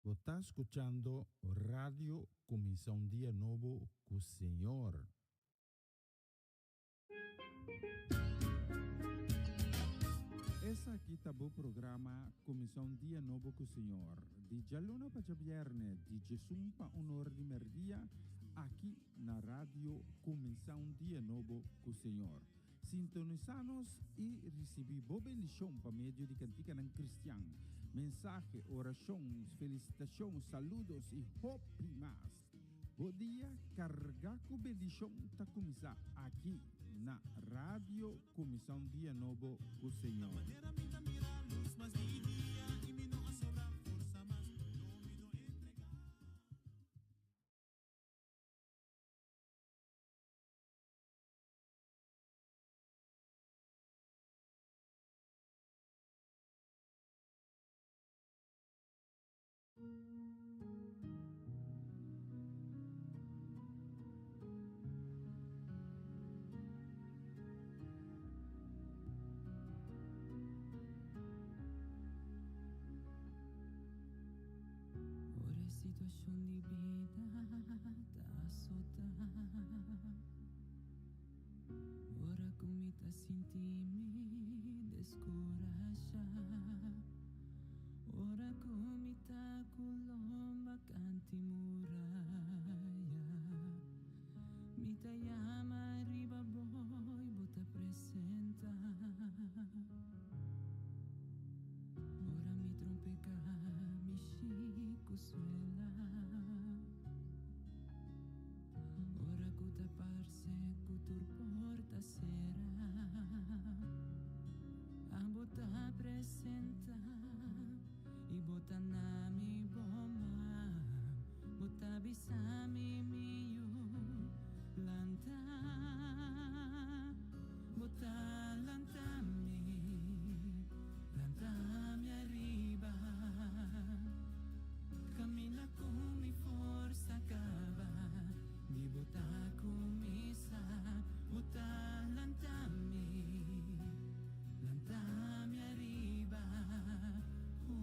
Bo ta skuchando Radio Kuminsá un Dia Nobo ku Señor. Esaki ta bo programa Kuminsá un Dia Nobo ku Señor, di djaluna pa djabièrnè, di djesun pa un or di mèrdia, aki na Radio Kuminsá un Dia Nobo ku Señor. Sintonisá nos i risibí bo bendishon pa medio di kantikanan kristian, mensahe, orashon, felisitashon, saludos i hopi mas. Bo dia kargá ku bendishon ta kuminsá aki na Radio Kuminsá un Dia Nobo ku Señor. Ora e situacion di bida ta azota. Ora cu mi ta sinti mi descurasha. Ora cu mi ta cu lomba canti muraya. Mi ta yama riba bo y bo ta presenta. Ora mi trompeca mi shicu suela. Ora cu ta parce cu tur porta cera. Abo ta presenta y bo ta na mi bo man. Bo ta bisa mi mi yu lanta. Bo ta lanta mi, lanta mi ariba. Camina cu mi forsa caba, di bo ta cuminsa. Bo ta lanta mi, lanta mi ariba. Cu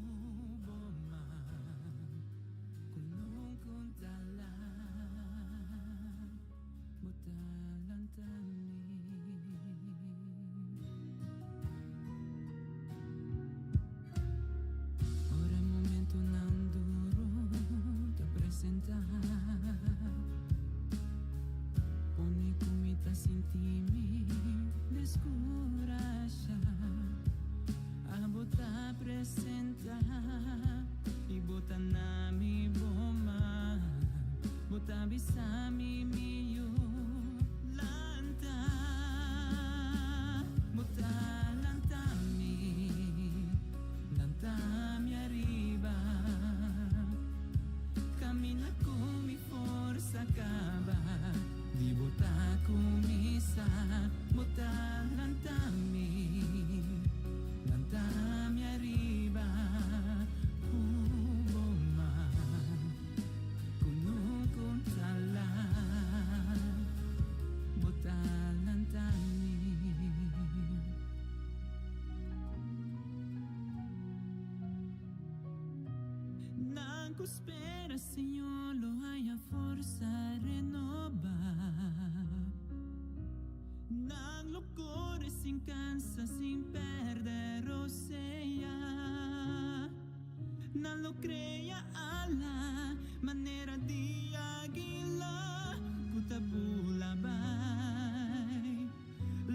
bo man, cu nunca ta laat. Bo ta lanta mi. Ora momentonan duro ta presenta, pone cu mi ta sinti mi descurasha. Abo ta presenta y bo ta na mi bo man. Bo ta bisa mi mi yu lanta. Bo ta lanta mi, lanta mi ariba. Camina cu mi forsa caba, di bo ta cuminsa. Bo ta lanta mi, lanta mi ariba. Cu bo man, cu nunca ta laat. Bo ta lanta mi. Nan cu spera Señor lo haya forsa renoba. Nan lo core sin cansa, sin perde rosea. Nan lo crea ala manera di aguila cu ta bula bay.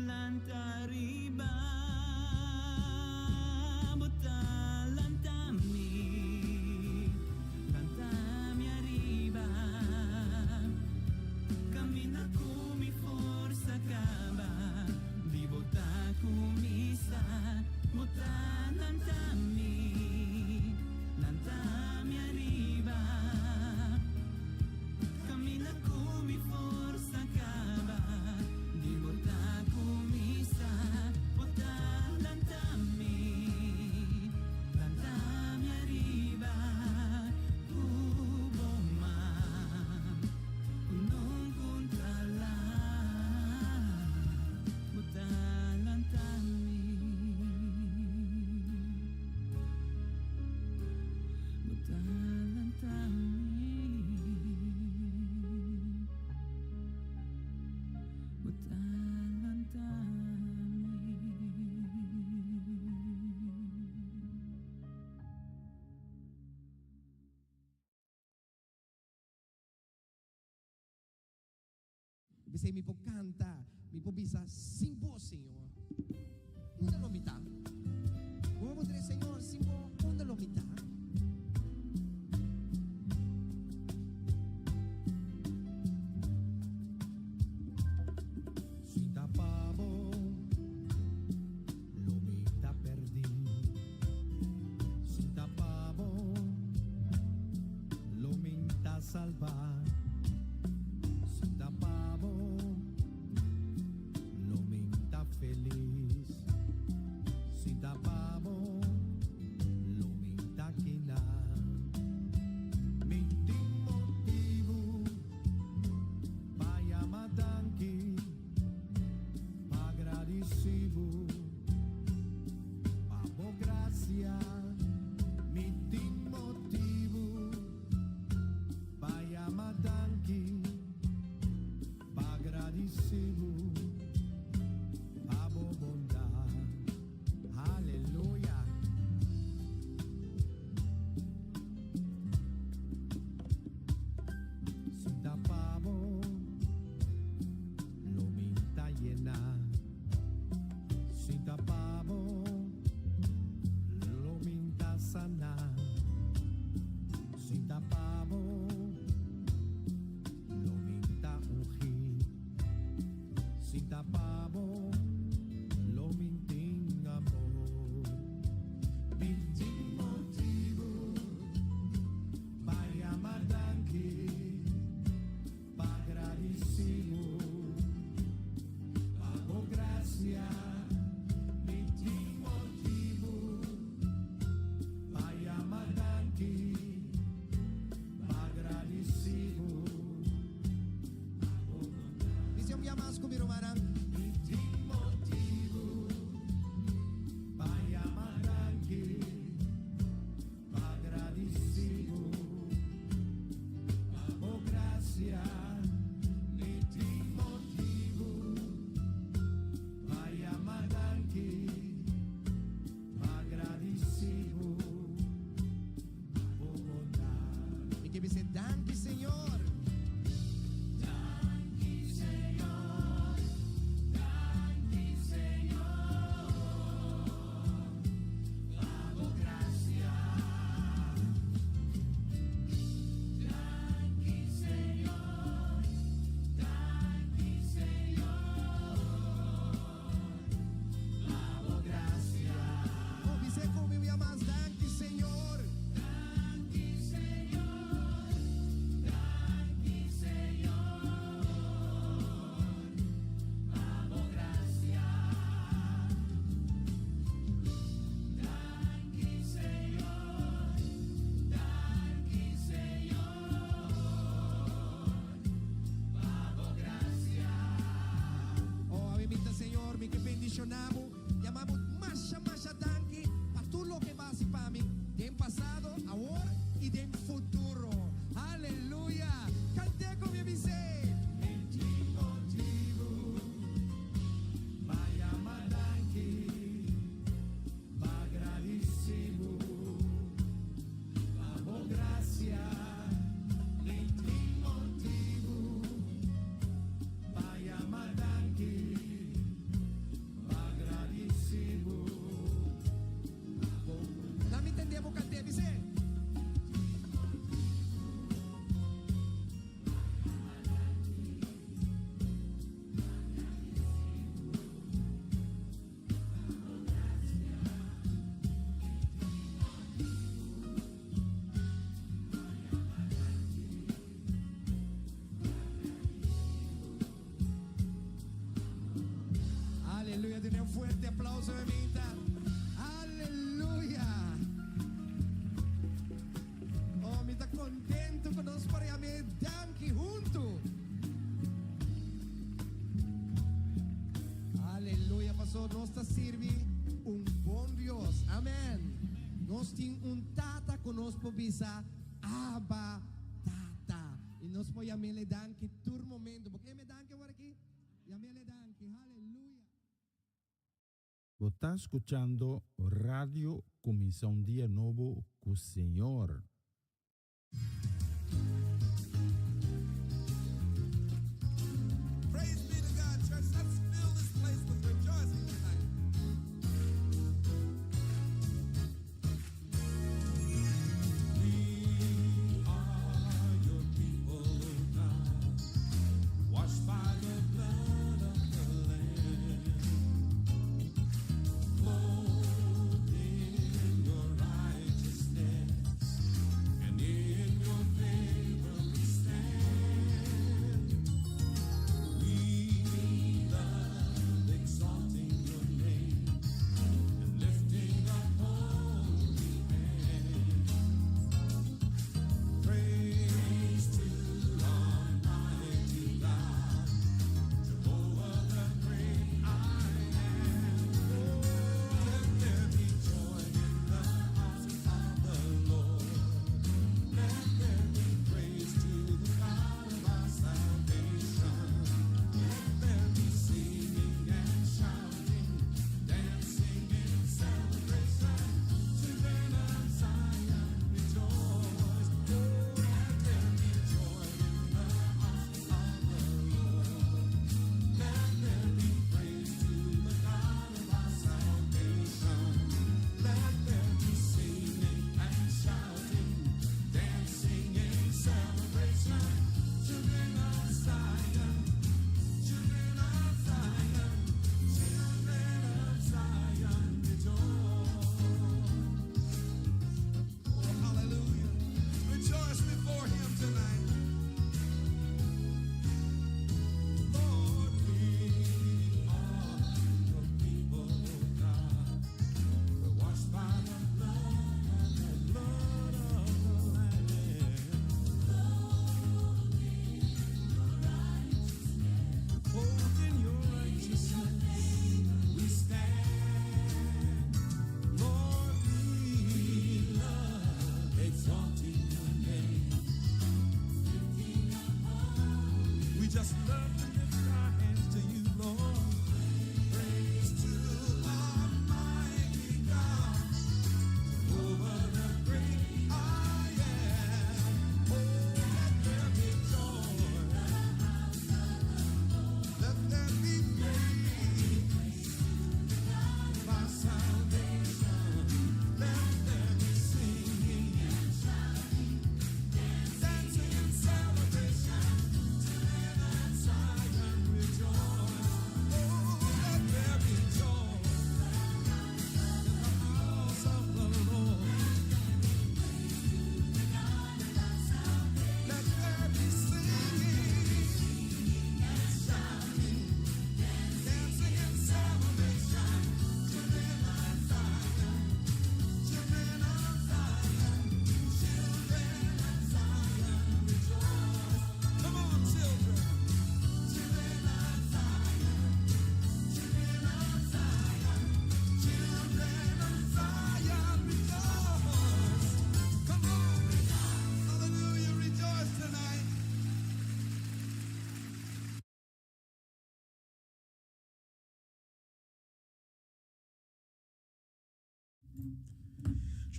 Lanta riba, bo ta lanta mi, lanta mi ariba. Camina cu mi forsa caba, di bo ta cuminsa. Bo ta lanta mi, lanta mi ariba. P'esei mi por kanta, mi por bisa, Sin bo, Señor, unda lo mi ta? Bo por puntra, Señor, sin bo, unda lo mi ta? Sin ta pa bo, lo mi ta perdí. Sin ta pa bo, lo mi ta salvá. Sin ta pa bo, lo mi ta felis. Sin ta pa bo, lo mi ta kina. Mi tin motibu pa yama danki, pa gradisí bo, pa bo grasia. Mi tin motibu pa yama danki, pa gradisí bo, pa bo bondat. Aleluya. Sin ta pa bo, lo mi ta yená. Sin ta pa bo, lo mi ta saná. Sin ta pa bo, lo mi ta ungí. Sin ta pa bo, lo mi tin amor. Mi tin motibu pa yama danki, pa gradisí bo, pa bo grasia. Mi tin motibu pa yama danki, pa gradisí bo, pa bo bondat. Bis'é un bia mas ku mi rumannan. Mi tin motibu pa yama danki, pa gradisí bo, pa bo grasia. Mi tin motibu pa yama danki, pa gradisí bo, pa bo bondat. Mi ke bisa danki, Señor. Danki, Señor, danki, Señor, pa bo grasia. Danki, Señor, danki, Señor, pa bo grasia. Oh, bis'é ku mi mas danki, Señor. Danki, Señor, danki, Señor, pa bo grasia. Danki, Señor, danki, Señor, pa bo grasia. Oh, ami ta Señor, mi ke bendishoná bo. Yama bo masha masha danki pa tur loke bo a hasi pa mi. Den pasado, awor i den futuro. Aleluya. Kant'é ku mi bis'é. Mi tin motibu pa yama danki, pa gradisí bo, pa bo grasia. Mi tin motibu pa yama danki, pa gradisí bo, pa bo Laga mi tende bo kant'é, bis'é. Aleluya. Duna un fuerte aplauso, mamita. Aleluya. Oh, mi ta kontentu ku nos por yam'é danki huntu. Aleluya, pastor. Nos ta sirbi un bon Dios. Amèn. Nos tin un tata ku nos por bisa Abba Tata. I nos por yam'é danki tur momento. Pakico yam'é danki awor aki? Yam'é danki. Aleluya. Bo ta skuchando Radio Kuminsá un Dia Nobo ku Señor. Praise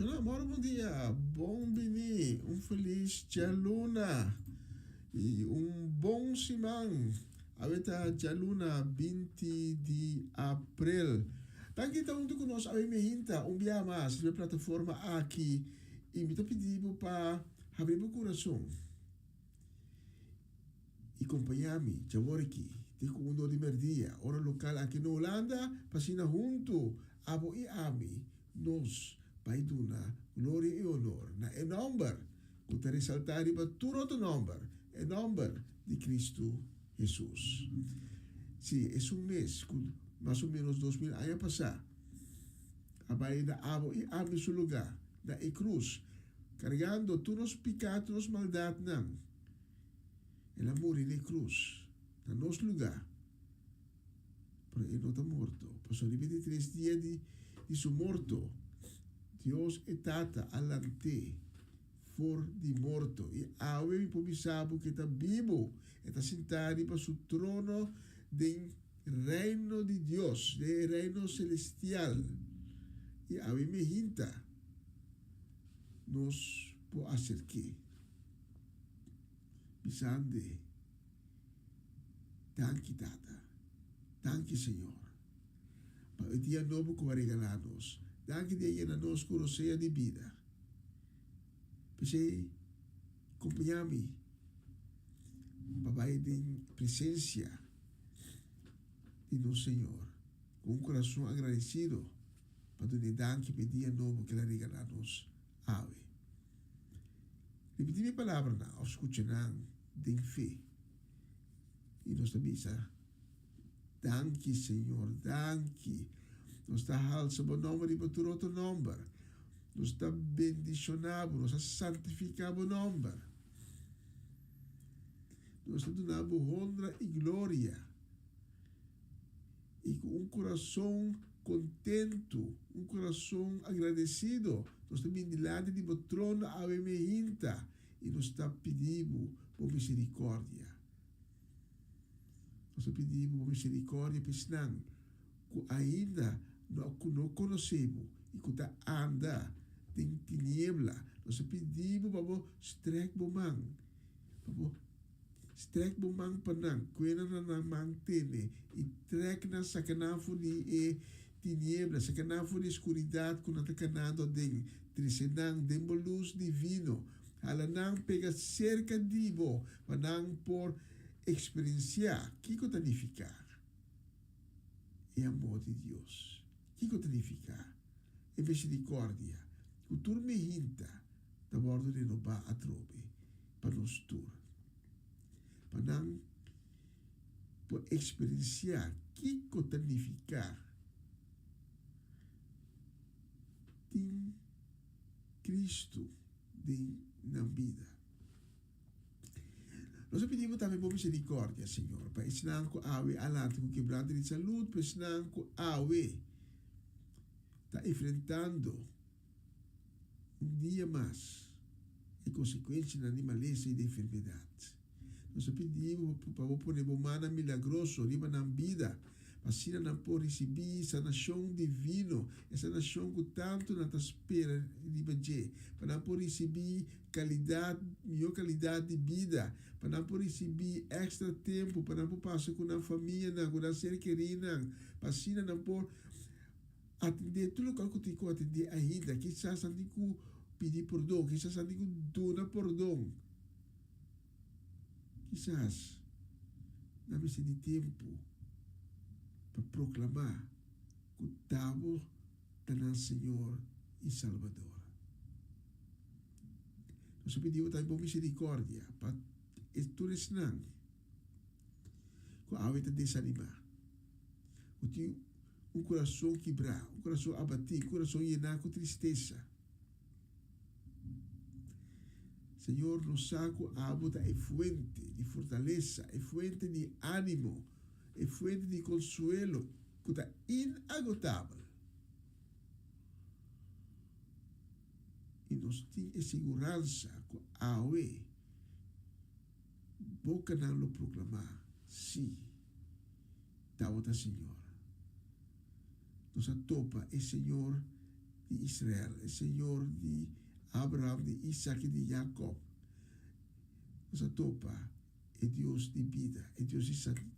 Shona, moro bon dia, bon bini, un felis djaluna i un bon siman. Awe ta djaluna 20 di aprel. Danki ta huntu ku nos awe mehinta un bia mas riba e plataforma aki i mi ta pidi bo pa habri bo kurason i kompañá mi djawor aki te ku un dor di merdia ora lokal aki na Hulanda pa asina huntu abo i ami Nos bai duna gloria i honor na e nòmber ku ta resaltá riba tur otro nòmber, e nòmber di Kristu Hesus. Sí, esun mes ku mas o ménos 2000 aña pasá a bai na abo i ami su lugá na e krus, kargando tur nos piká, tur nos maldatnan. El a muri na e krus na nos lugá. Pero e no ta morto, pasobra riba e di tres dia di di su morto, Dios e Tata a lant'é for di morto, i awe mi por bisa bo ku e ta bibu, e ta sintá riba su trono den Reino di Dios, den e Reino selestial, i awe mi hinta nos por aserk'é, bisand'é. Danki Tata, danki Señor, pa e dia nobo ku a regalá nos. Danki di a yena nos ku rosea di bida. P'esei, kompañá mi pa bai den presensia di nos Señor ku un kurason agradesido pa dun'é danki pa e dia nobo ku el a regalá nos awe. Ripití mi palabranan òf skucha nan den fe. I nos ta bisa, Danki, Señor, danki. Nos ta halsa bo nòmber riba tur otro nòmber. Nos ta bendishoná bo, nos ta santifiká bo nòmber. Nos ta duna bo honra i gloria. I ku un kurason kontentu, un kurason agradesido, nos ta bin dilanti di bo trono awe mehinta i nos ta pidi bo bo miserikòrdia. Nos ta pidi bo bo miserikòrdia pa esnan ku ainda no ku no konosé bo i ku ta anda den tiniebla. Nos ta pidi bo pa bo strèk bo man, pa bo. Strek bo man pa nan, kuena na nan man tene, i trek nan saka nan for di e tiniebla, saka nan for di e skuridat ku nan ta kanando aden, trese nan den bo lus divino, hala nan pega serka di bo pa nan por eksperensiá kiko ta nifiká e amor di Dios, kiko ta nifiká e miserikòrdia ku tur mehinta ta wòrdu renobá atrobe pa nos tur, pa nan por eksperensiá kiko ta nifiká tin Kristu den nan bida. Nos a pidi bo tambe bo miserikòrdia, Señor, pa esnan ku awe a lanta ku kebrante di salud, pa esnan ku awe ta enfrentando Un dia mas, e konsekuensianan di malesa i di enfermedat. Nos ta pidi bo pa bo pone bo mannan milagroso riba nan bida, pa asina nan por risibí sanashon divino, e sanashon ku tantu nan ta spera riba dje, pa nan por risibí kalidat, mihó kalidat di bida, pa nan por risibí èkstra tempu, pa nan por pasa ku nan famianan, ku nan ser kerínan, pa asina nan por Atendé tur lokual ku tin ku atendé ainda. Kisas nan tin ku pidi pordon, kisas nan tin ku duna pordon. Kisas nan mester di tempu pa proklamá ku ta bo ta nan Señor i Salbador. Nos a pidi bo tambe bo miserikòrdia pa e tur esnan ku awe ta desanimá, ku tin un kurason kibrá, un kurason abatí, un kurason yená ku tristesa. Señor, nos sa ku abo ta e fuente di fortalesa, e fuente di ánimo, e fuente di konsuelo ku ta inagotabel. I nos tin e siguransa ku awe bokanan lo proklamá, Sí, Tabata Señor. Nos a topa e Señor. di Israel, e Señor di Abraham, di Isaac i di Jacob. Nos a topa e Dios di bida, e Dios di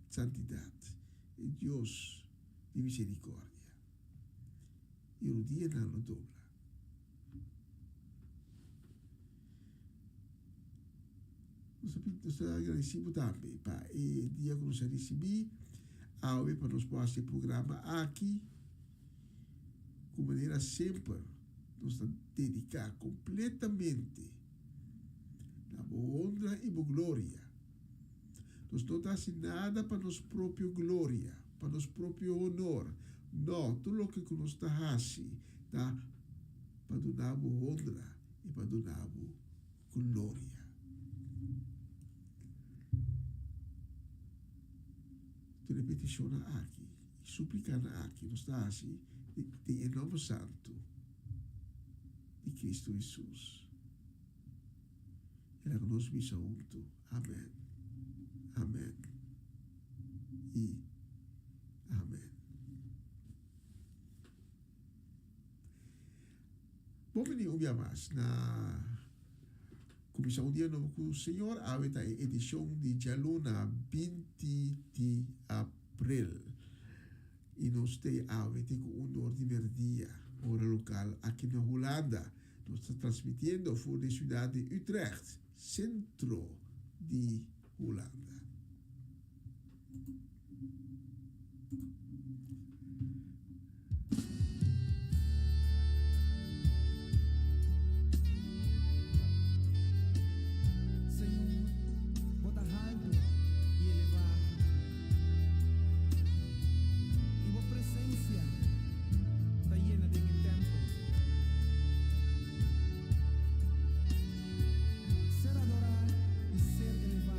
santidat, e Dios di misericordia. I rudianan lo dobla. Nos ta agradeci bo tambe pa e dia cu nos a ricibi awe pa nos por haci e programa aki. Cu manera semper nos ta dedica completamente na bo honra y bo gloria. Nos no ta haci nada pa nos propio gloria, pa nos propio honor. No, tur loke cu nos ta haci ta pa duna bo honra y pa duna bo gloria. Tur e peticionnan aki y suplicanan aki nos ta haci den e nomber santo di Cristo Jesus. Y laga nos bisa hunto, Amen, amen y amen. Bon bini un bia mas na Kuminsá un Dia Nobo ku Señor. Awe ta e edishon di djaluna 20 di aprel. I nos te awe te ku un or di merdia, ora lokal aki na Hulanda. Nos ta transmitiendo for di siudat di Utrecht, sentro di Hulanda. Señor, bo ta haltu i elevá, i bo presensia ta yena den e tèmpel. Ser adorá i ser elevá.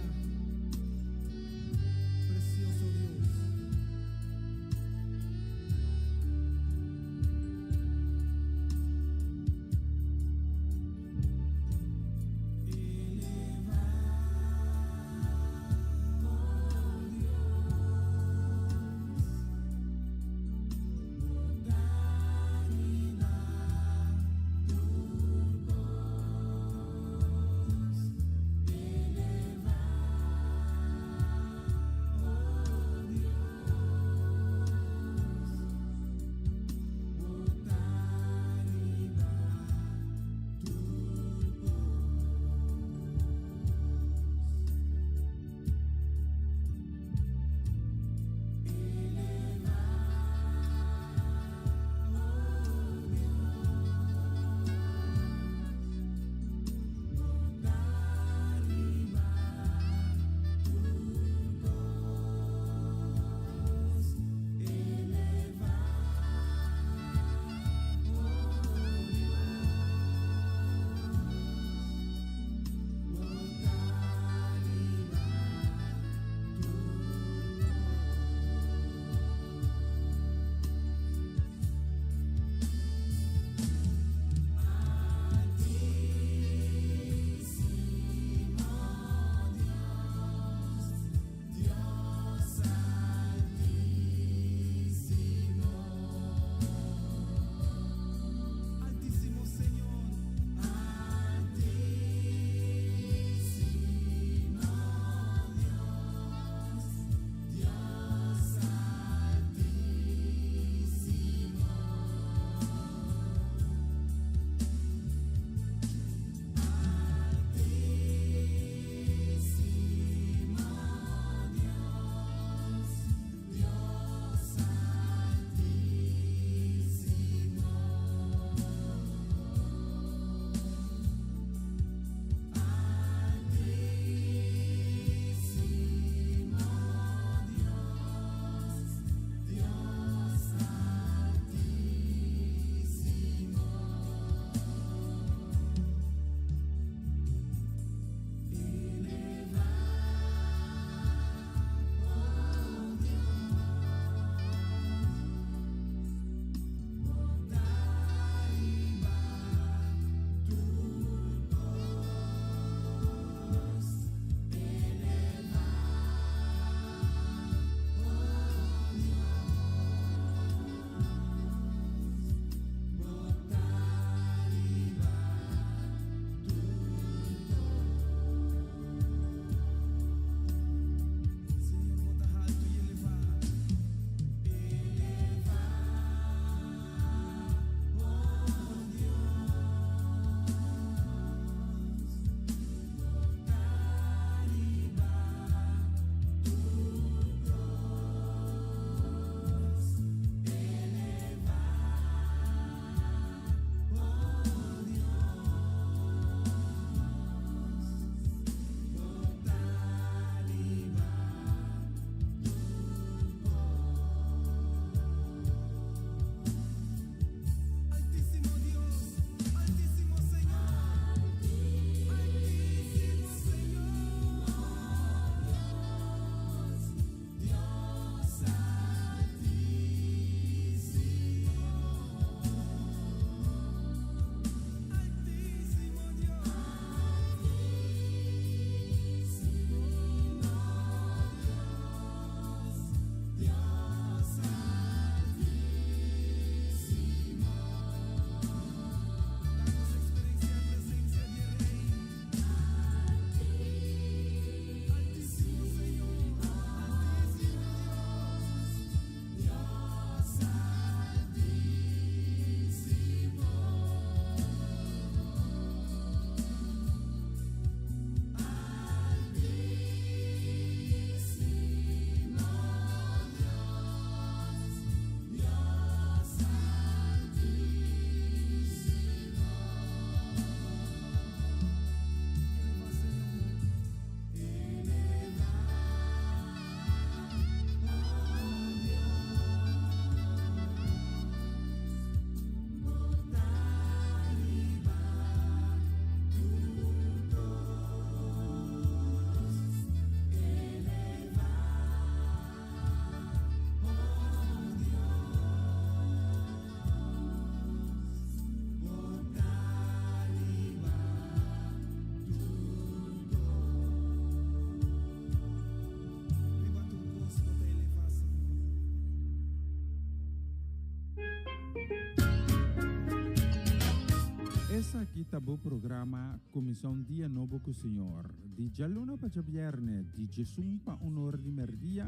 Esaki ta bo programa Kuminsá un Dia Nobo ku Señor, di djaluna pa djabièrnè, di djesun pa un or di mèrdia,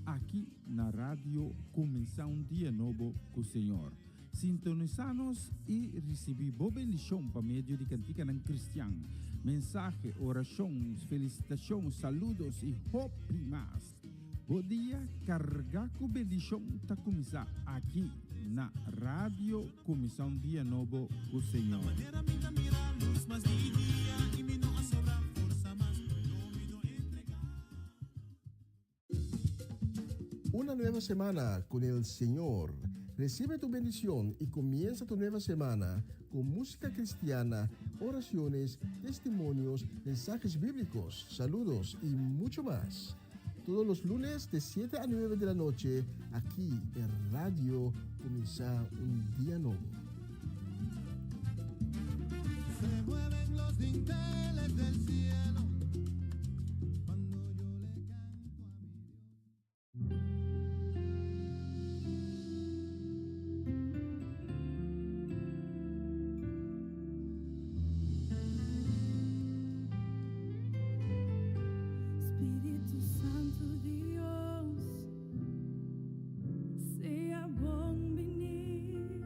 aki na Radio Kuminsá un Dia Nobo ku Señor. Sintonisá nos i risibí bo bendishon pa medio di kantikanan kristian, mensahe, orashon, felisitashon, saludos i hopi mas. Bo dia kargá ku bendishon ta kuminsá aki na Radio Kuminsá un Dia Nobo ku Señor. Una nueva semana con el Señor. Recibe tu bendición y comienza tu nueva semana con música cristiana, oraciones, testimonios, mensajes bíblicos, saludos y mucho más. Todos los lunes de 7 a 9 de la noche, aquí en Radio Comienza un Día Nuevo. Se mueven los dinteles del cielo cuando yo le canto a mi Dios. Spiritu Santu Dios, sea bon bini.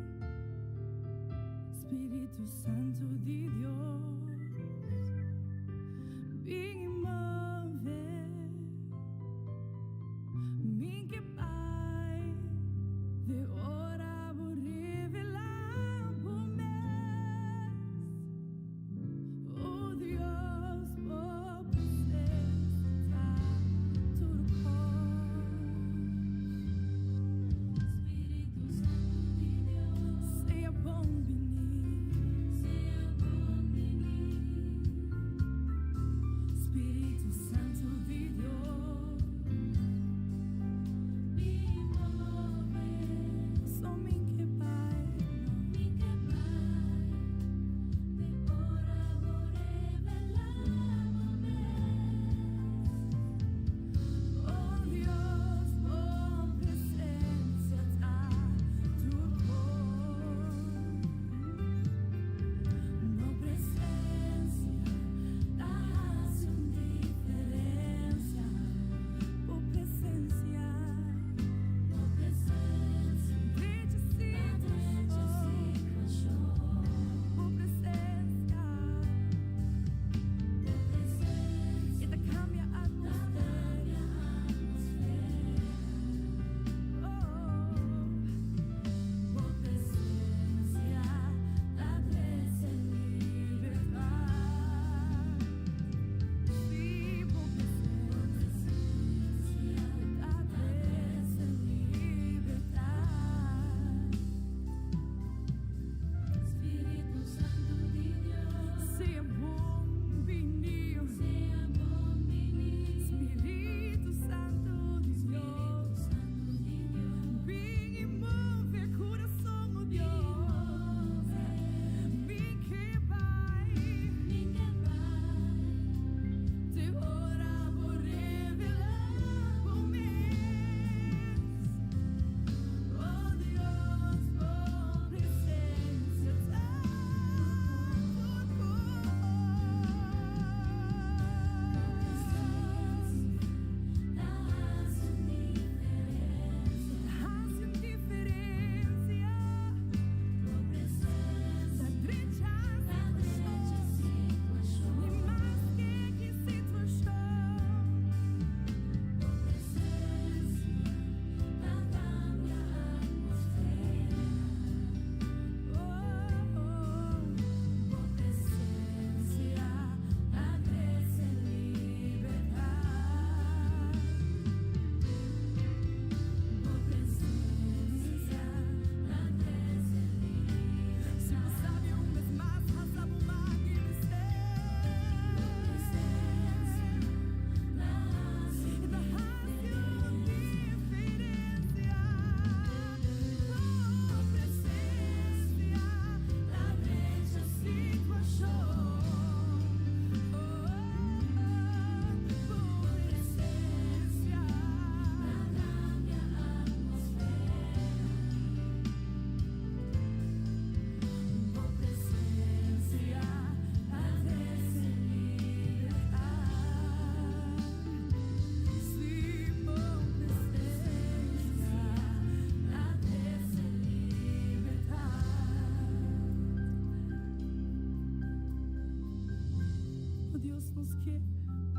ke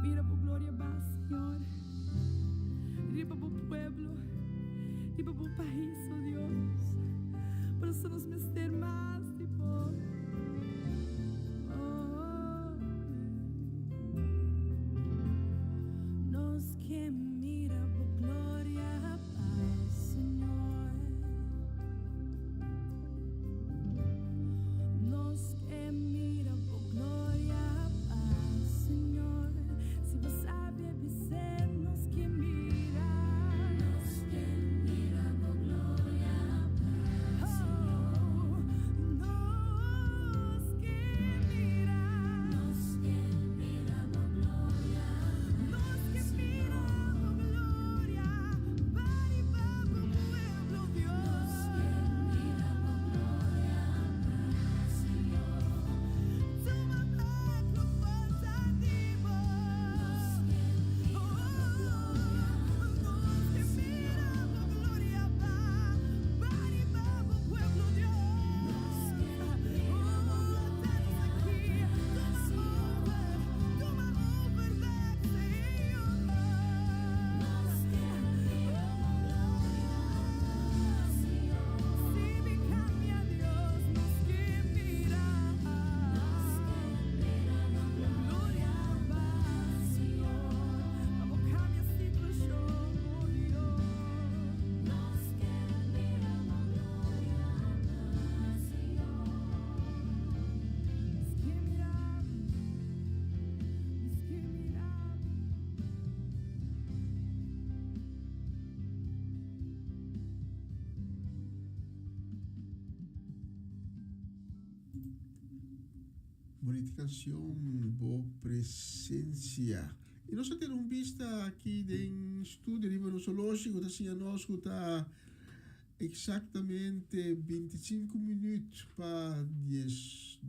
mira bo gloria ba, Señor. Riba bo pueblo, riba bo pais, oh Dios. Por eso nos mester mas di bo. Oh, Nos ke mira bo gloria ba, Señor. Nos ke mira bo gloria ba, Señor. Si bo sabi, bis'é, nos ke mira. Nos ke mira bo gloria ba, Señor. Nos ke mira. Nos ke mira bo gloria. Nos ke mira bo gloria. Ba riba bo pueblo, Dios. Nos ke mira bo gloria ba, Señor. Tuma bek lo falta di bo. Nos ke mira bo gloria. Nos ke mira bo gloria ba, ba riba bo pueblo, Dios. Nos ke mira bo gloria ba, Señor. Tuma over bek, Señor. Nos ke mira bo gloria ba, Señor. Si mi cambia, Dios, nos ke mira. Nos ke mira bo gloria ba, Señor. Bo cambia situacion, oh Dios. Nos ke mira bo gloria ba, Señor. Nos ke mira, nos ke mira. Bonita cancion, Bo Presencia. Y nos a tene un bista aki den studio riba nos oloshi cu ta siña nos cu ta exactamente 25 minuut pa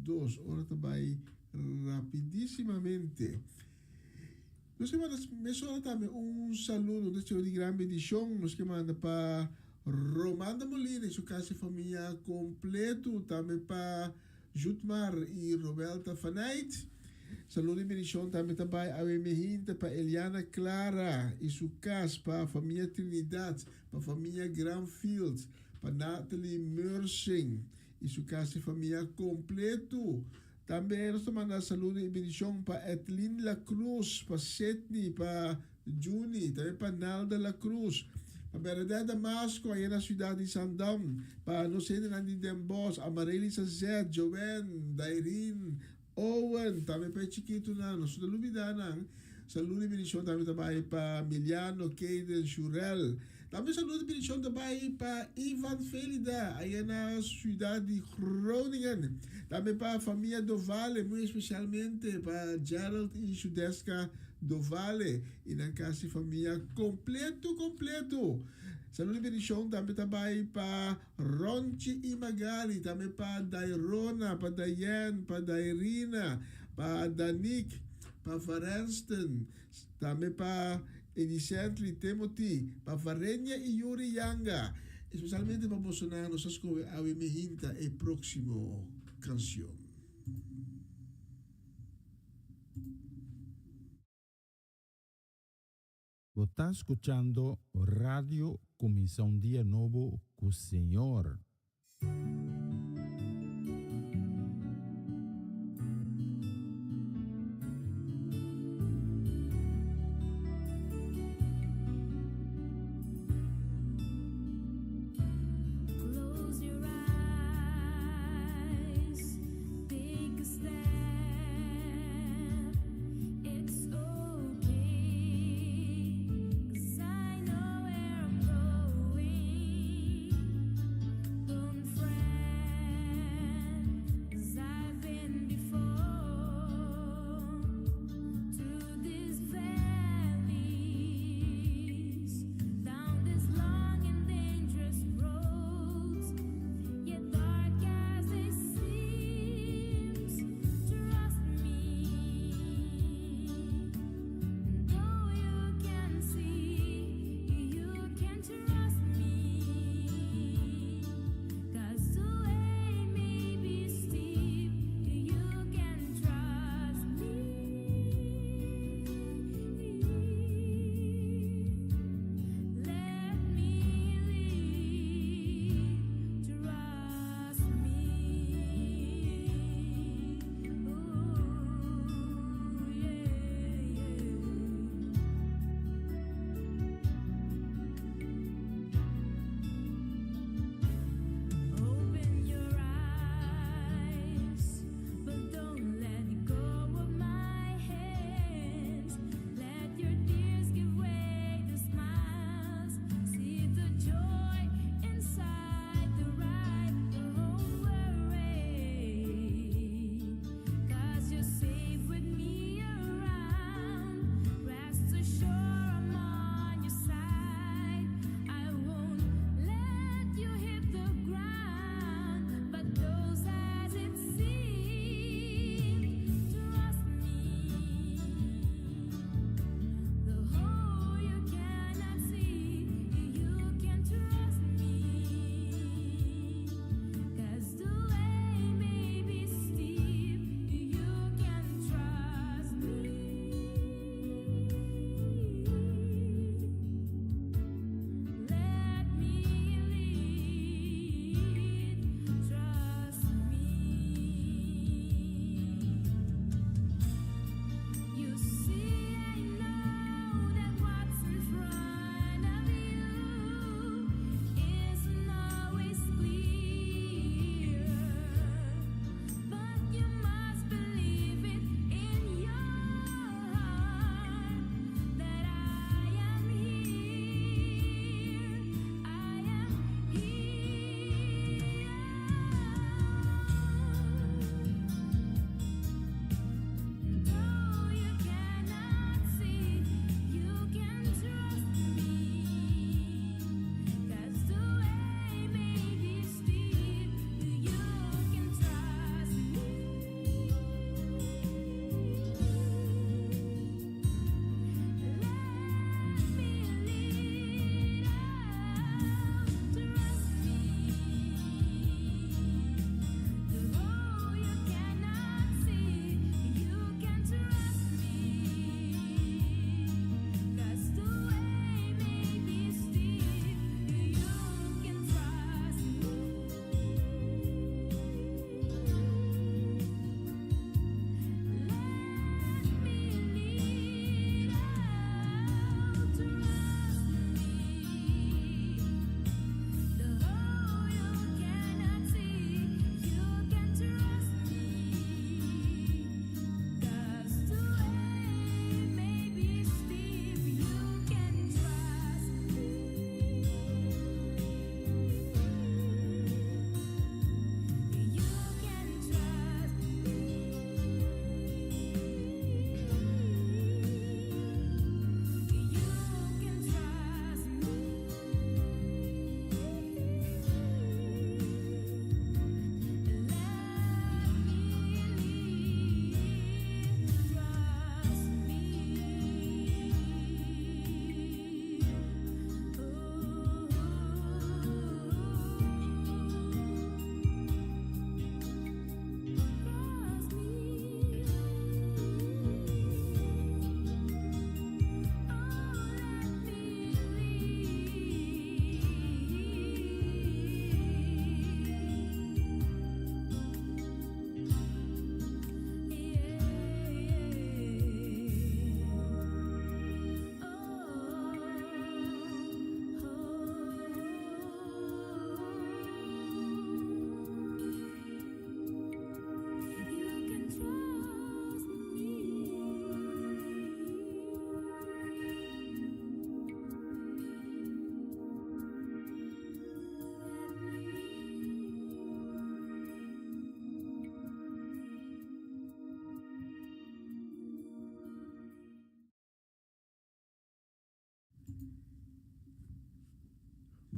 12. Ora ta bay rapidísimamente. Nos ke manda mesora tambe un saludo, un deseo di gran bendicion. Nos ke manda pa Romanda Molina y su casa y familia completo. Tambe pa Jutmar y Romelta Fanait. Saludo y bendicion tambe ta bay awe mehinta pa Eliana Clara y su cas, pa familia Trinidad, pa familia Granfield, pa Natalie Mersing y su casa y familia completo. Tambe nos ta manda saludo y bendicion pa Ethlyn La Cruz, pa Sidney, pa Juni, tambe pa Nalda La Cruz, pa Bernadette Damasco aya na ciudad di Zandam, pa nos hendenan di Den Bosch, Amarelys Azet, Joanne, Dairine, Owen, tambe pa e chikitonan, nos no ta lubida nan. Saludo y bendicion tambe ta bay pa Miliano, Kaden, Shurel. Tambe saludo y bendicion ta bay pa Ivan Felida, aya na ciudad di Groningen. Tambe pa famia Dovale, muy especialmente pa Gerald y Shudeska Dovale y nan casi famia completo completo. Saludo y bendicion tambe ta bay pa Ronchi y Magali, tambe pa Dairona, pa Diane, pa Dairina, pa Danique, pa Varenston, tambe pa Edicently Timothy, pa Varenia y Yuri Yanga. Especialmente pa bosonan nos a scoge awe mi hinta e proximo cancion. Bo ta scuchando Radio Cuminsa un Dia Nobo cu Señor. Close your eyes, take a step. It's okay, 'cause I know where I'm going.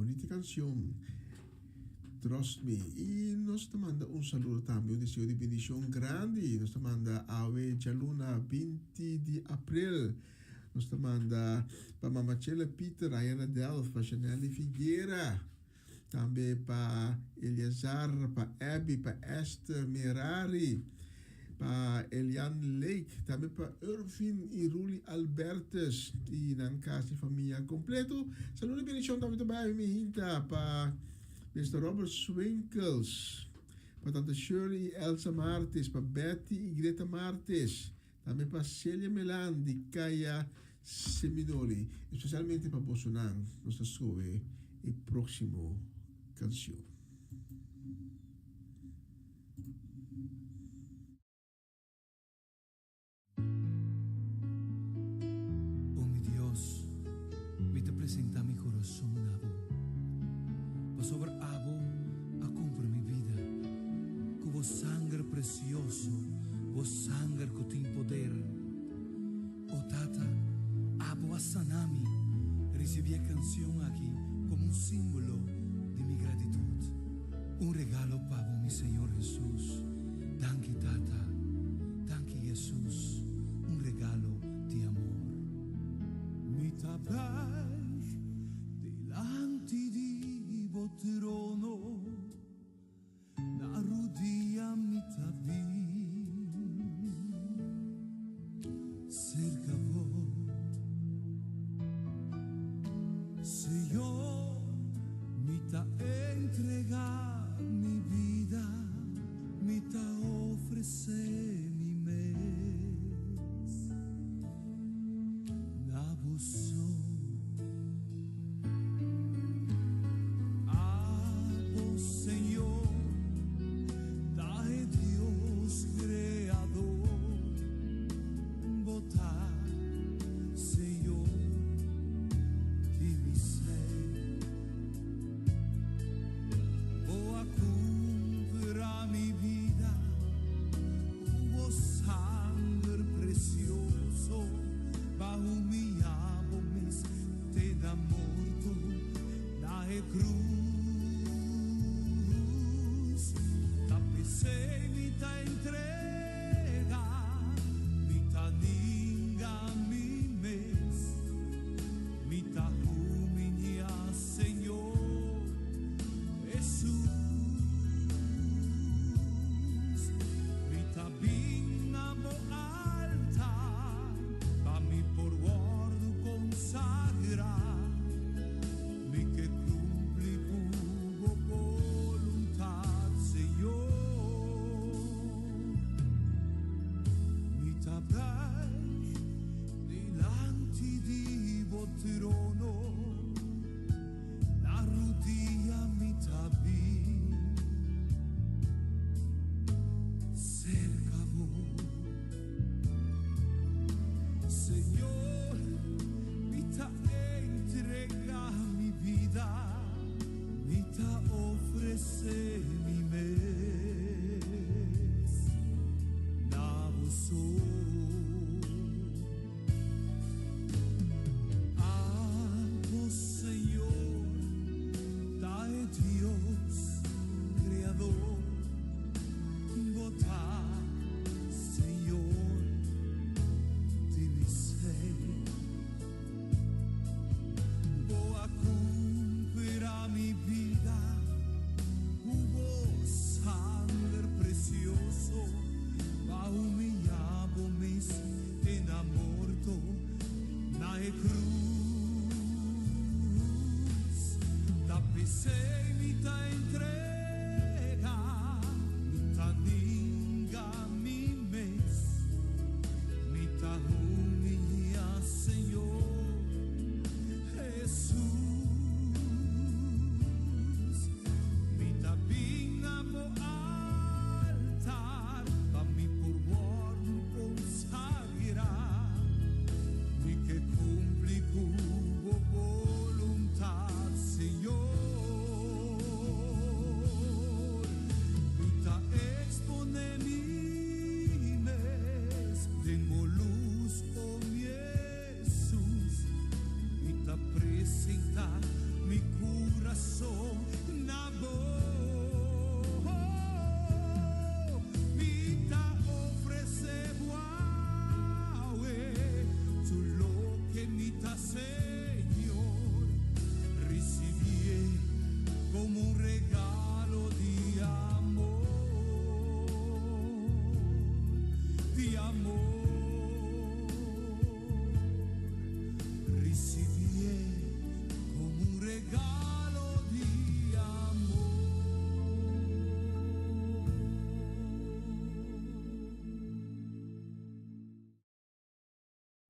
Bonita canción. Trust Me. Y nos ta manda un saludo tambe, un deseo di bendicion grandi. Nos ta manda awe djaluna 20 di april. Nos ta manda pa Mama Chela Peter, Ayana Delft, pa Chanelly Figuera, tambe pa Eleazar, pa Abby, pa Esther Merari, pa Elian Lake, tambe pa Irvin y Ruli Albertus y nan casa y famia completo. Saludo y bendicion tambe ta bay mi hinta pa Mister Robert Swinkels, pa Tante Shirley y Elsa Martis, pa Betty y Greta Martis, Tambe pa Celia Melan di Kaya Seminole, especialmente pa bosonan nos ta scohe e proximo cancion. O mi Dios, mi ta presentá mi kurason na bo, pasobra abo a kumpra mi bida ku bo sanger presioso, bo sanger ku tin poder. O Tata, abo a sana mi. Risibí e kansion aki komo un símbolo di mi gratitut. Un regalo pa bo, mi Señor Hesus. Danki, Tata. Danki, Hesus. Un regalo di amor. Mi ta buig dilanti di bo trono, na rudia mi ta bin serka bo. Señor, mi ta entrega mi bida, mi ta ofrece mi mes.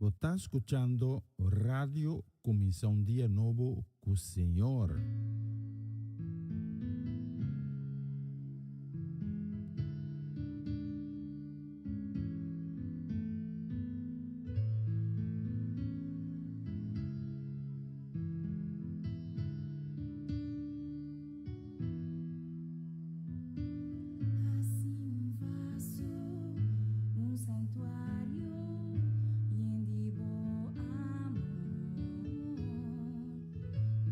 Bo ta skuchando Radio Kuminsá un Dia Nobo ku Señor. Hasi un vaso, un santuario yen di bo amor,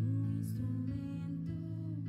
un instrumento.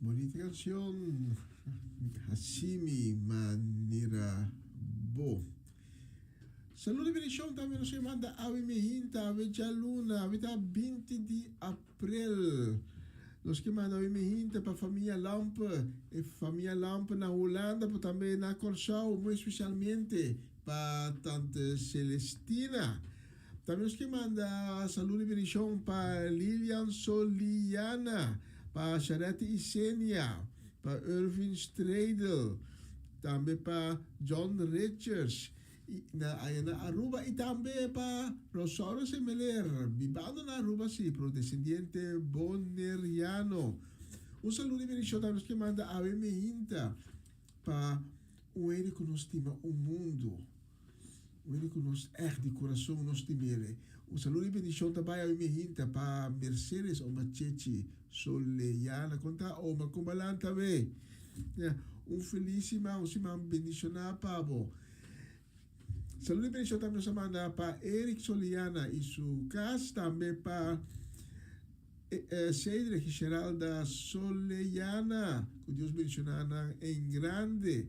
Bonita canción. Hasimi manera bo. Saludo y bendición tambe nos manda awe mehinta, awe djaluna, awe ta 20 di april. Nos ke manda awe mehinta pa famia Lampe, e famia Lampe na Hulanda, pero tambe na Kòrsou, muy especialmente pa tante Celestina. Tambe nos ke manda saludo y bendición pa Lilian Soliana, pa Sharette Isenia, pa Irvin Stradel, tambe pa John Richards y na aya na Aruba y tambe pa Rosauro Semeler, bibando na Aruba si, pero descendiente Boneriano. Un saludo y bendición tambe nos ke manda awe mehinta pa un hende ku nos stima un mundo. Un hende ku nos ègt di kurason nos stim'el. Un saludo y bendishon ta bai awe mehinta pa Mercedes oma Chechi Soleyana. Kon ta oma? Kon balan ta we? Ya, un felis siman, un siman bendishoná pa bo. Saludo y bendishon tambe nos a manda pa Eric Soleyana y su kas, tambe pa Cedric y Geralda Soleyana, ku Dios bendishoná nan en grande.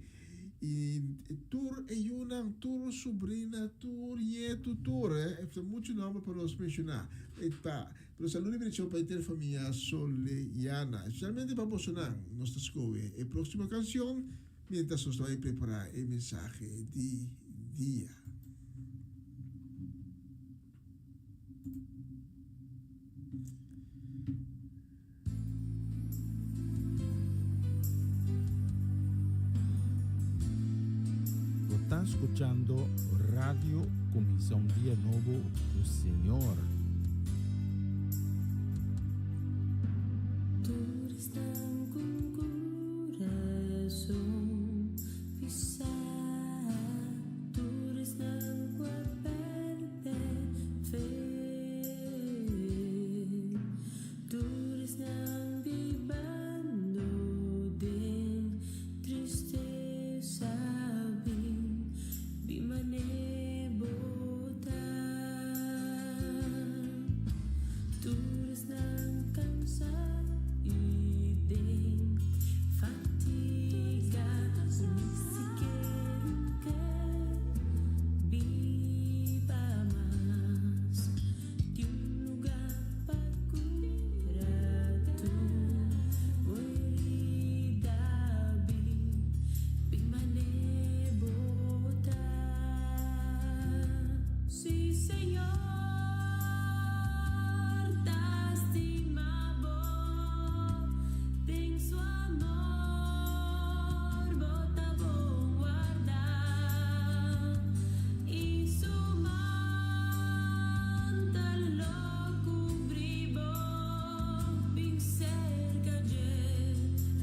Y tur e yunan, tur subrina, tur nietu, tur, eh, ta muchu nomber pa nos menshoná. E ta, pero saludo y bendishon pa henter famia Soleyana. Especialmente pa bosonan, nos ta skohe e próximo canción mientras nos ta bai prepará e mensahe di dia. Bo ta scuchando Radio Cuminsa un Dia Nobo cu Señor. Tur esnan cu curason pisá, tur esnan cu a perde fe, tur esnan bibando den tristesa, bin, bin mane bo ta. Tur esnan cansa y den fatiga, cu ni sikiera ke biba mas. Tin un lugar pa cura tur bo herida, bin, bin mane bo ta. Si Señor ta stima bo, den su amor bo ta bon warda, y su mantel lo cubri bo, bin cerca dje,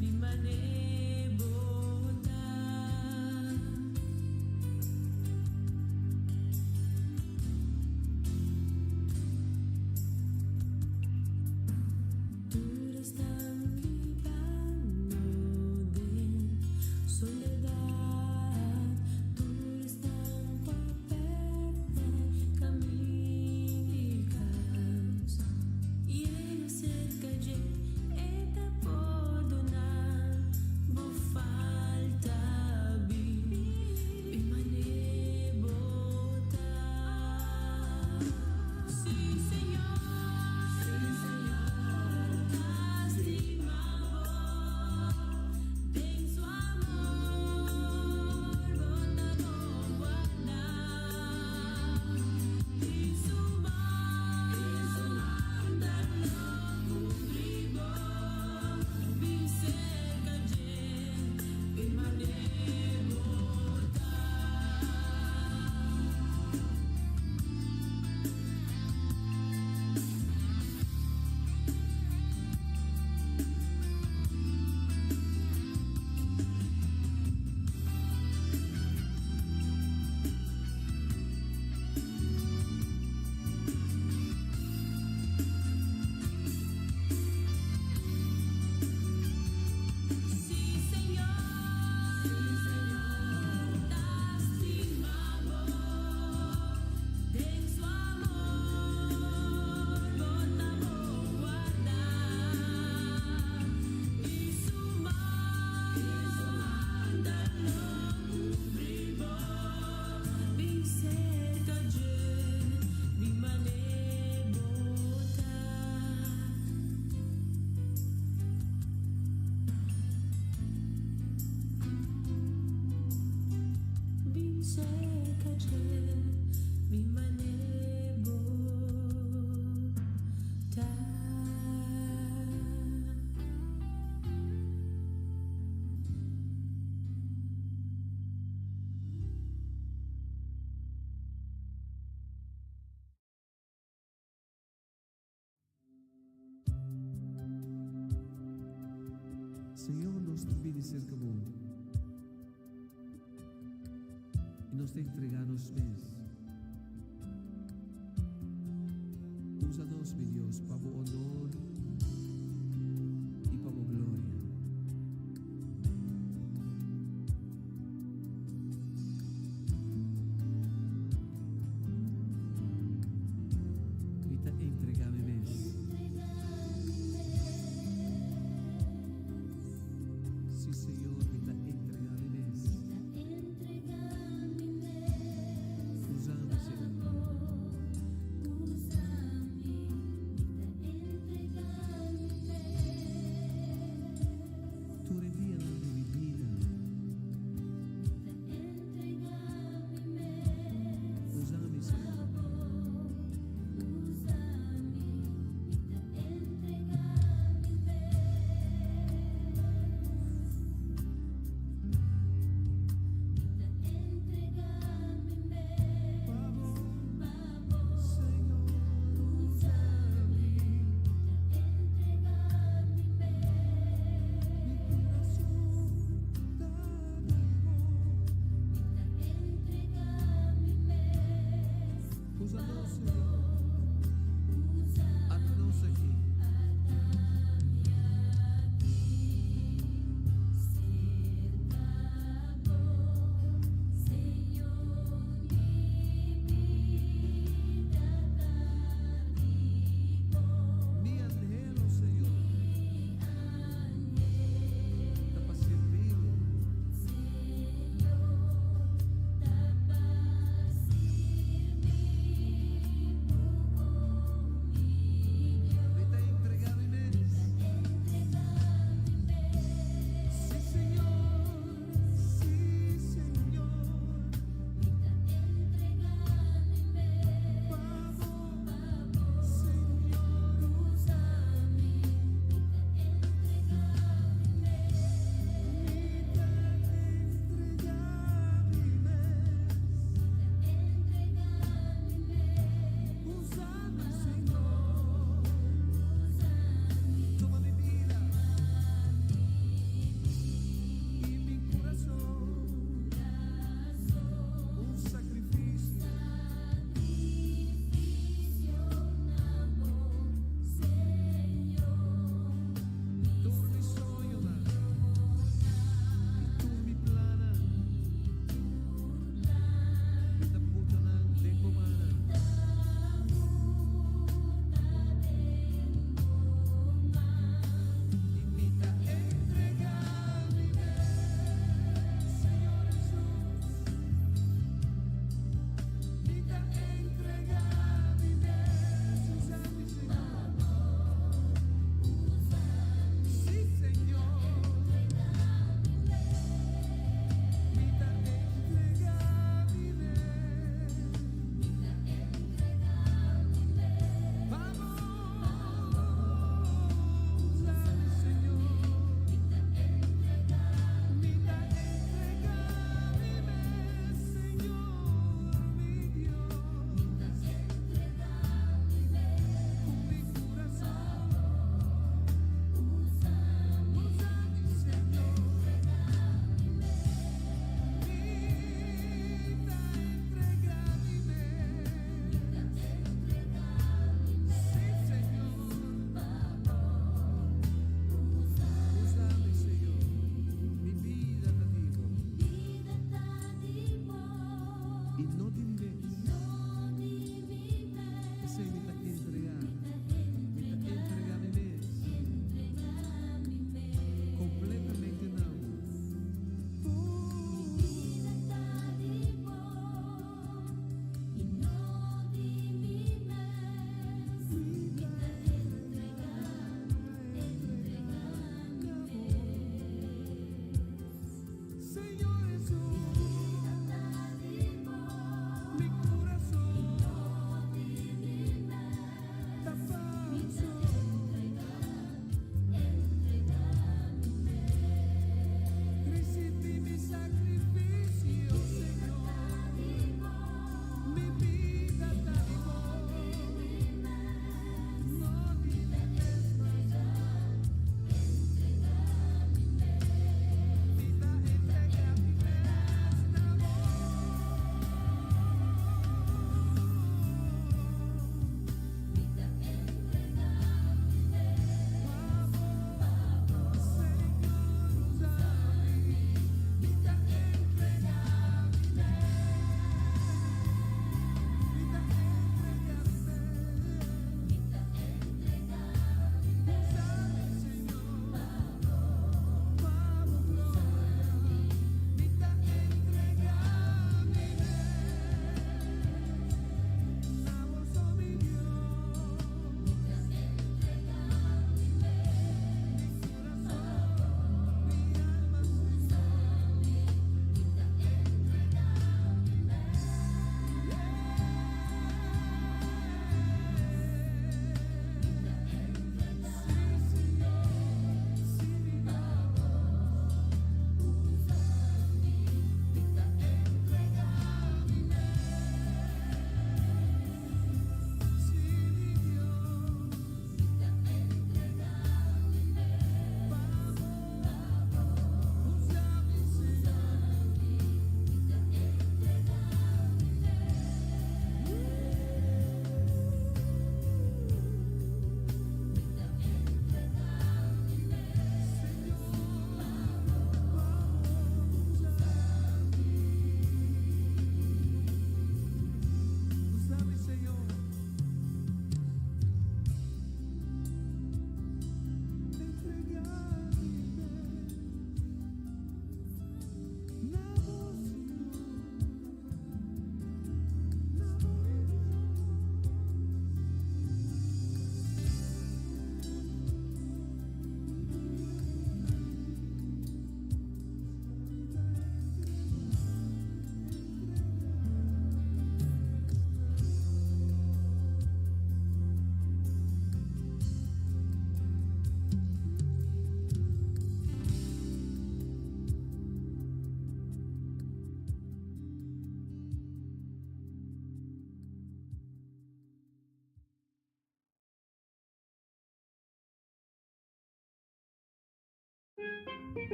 bin mane bo ta. Cerca dje, mi manera bo ta. Señor, nos ta bini cerca Bo y nos ta entrega nos mes. Usa nos, mi Dios, pa Bo honor y pa Bo gloria. Mi ta entrega mi mes. Si, Señor, mi ta entrega mi mes. Usa mi, Señor.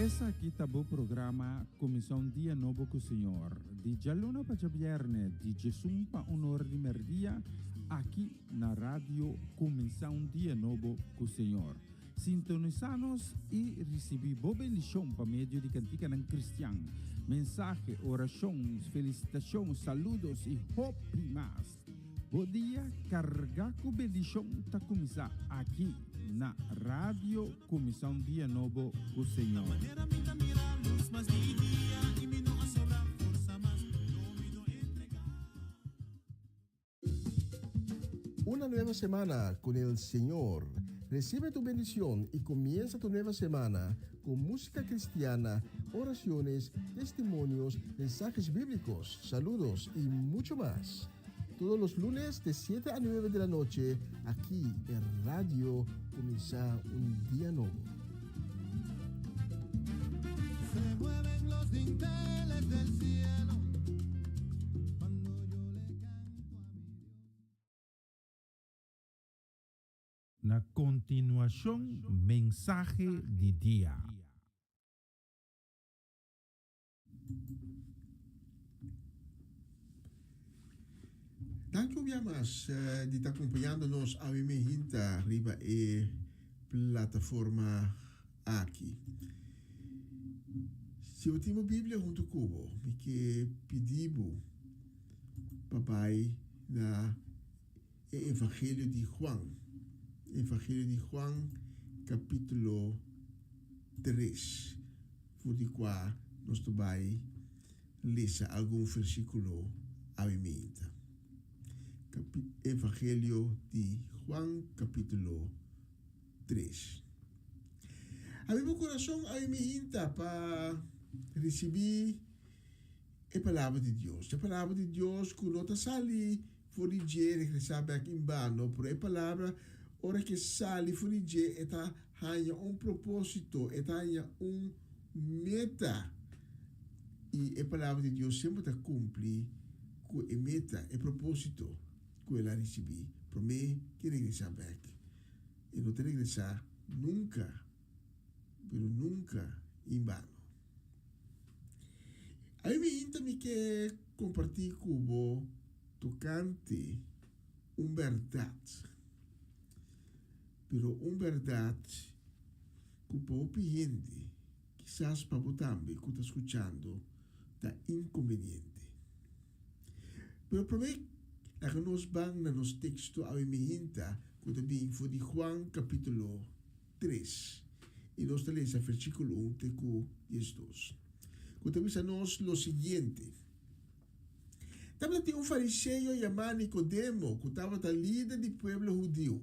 Esaki ta bo programa Kuminsá un Dia Nobo ku Señor, di djaluna pa djabièrnè di djesun pa un or di mèrdia, aki na Radio Kuminsá un Dia Nobo ku Señor. Sintonisá nos i risibí bo bendishon pa medio di kantikanan kristian, mensahe, orashon, felisitashon, saludos i hopi mas. Bo dia kargá ku bendishon ta kuminsá aki na Radio Kuminsá un Dia Nobo ku Señor. Una nueva semana con el Señor. Recibe tu bendición y comienza tu nueva semana con música cristiana, oraciones, testimonios, mensajes bíblicos, saludos y mucho más. Todos los lunes de 7 a 9 de la noche, aquí en Radio Comienza un Día Nuevo. Se mueven los dinteles del cielo cuando yo le canto a mi Dios. Na kontinuashon mensahe di dia. Danki un bia mas di ta acompañando nos awe me hinta riba e plataforma aki. Si bo tin bo Biblia hunto cu bo, mi ke pidi bo pa bai na e Evangelio di Juan. Evangelio di Juan, capítulo 3, for di cua nos ta bai lesa algun versículo awe meinta. Evangelio di Juan, capítulo 3. Abi bo corazon awe meinta pa ricibi E Palabra di Dios. E Palabra di Dios ku no ta sali for di dje regresá bèk en bano, pero e Palabra ora ku e sali for di dje e ta haña un propósito, e ta haña un meta. I e Palabra di Dios semper ta kumpli ku e meta, e propósito ku el a risibí promé ku e regresá bèk. E no ta regresá nunka, pero nunka en bano. Ai mi inta mi ke kompartí ku bo tokante un bèrdat, pero un bèrdat ku pa hopi hende, kisas pa bo tambe ku ta skuchando, ta inkonbeniente. Pero promé laga nos ban na nos teksto awe mi hinta ku ta bin for di Juan kapítulo 3, i nos ta lesa versíkulo un te ku 12, ku ta bisa nos lo siguiente, Tabata tin un fariseo yamá Nikodemo ku tabata lider di pueblo hudiu.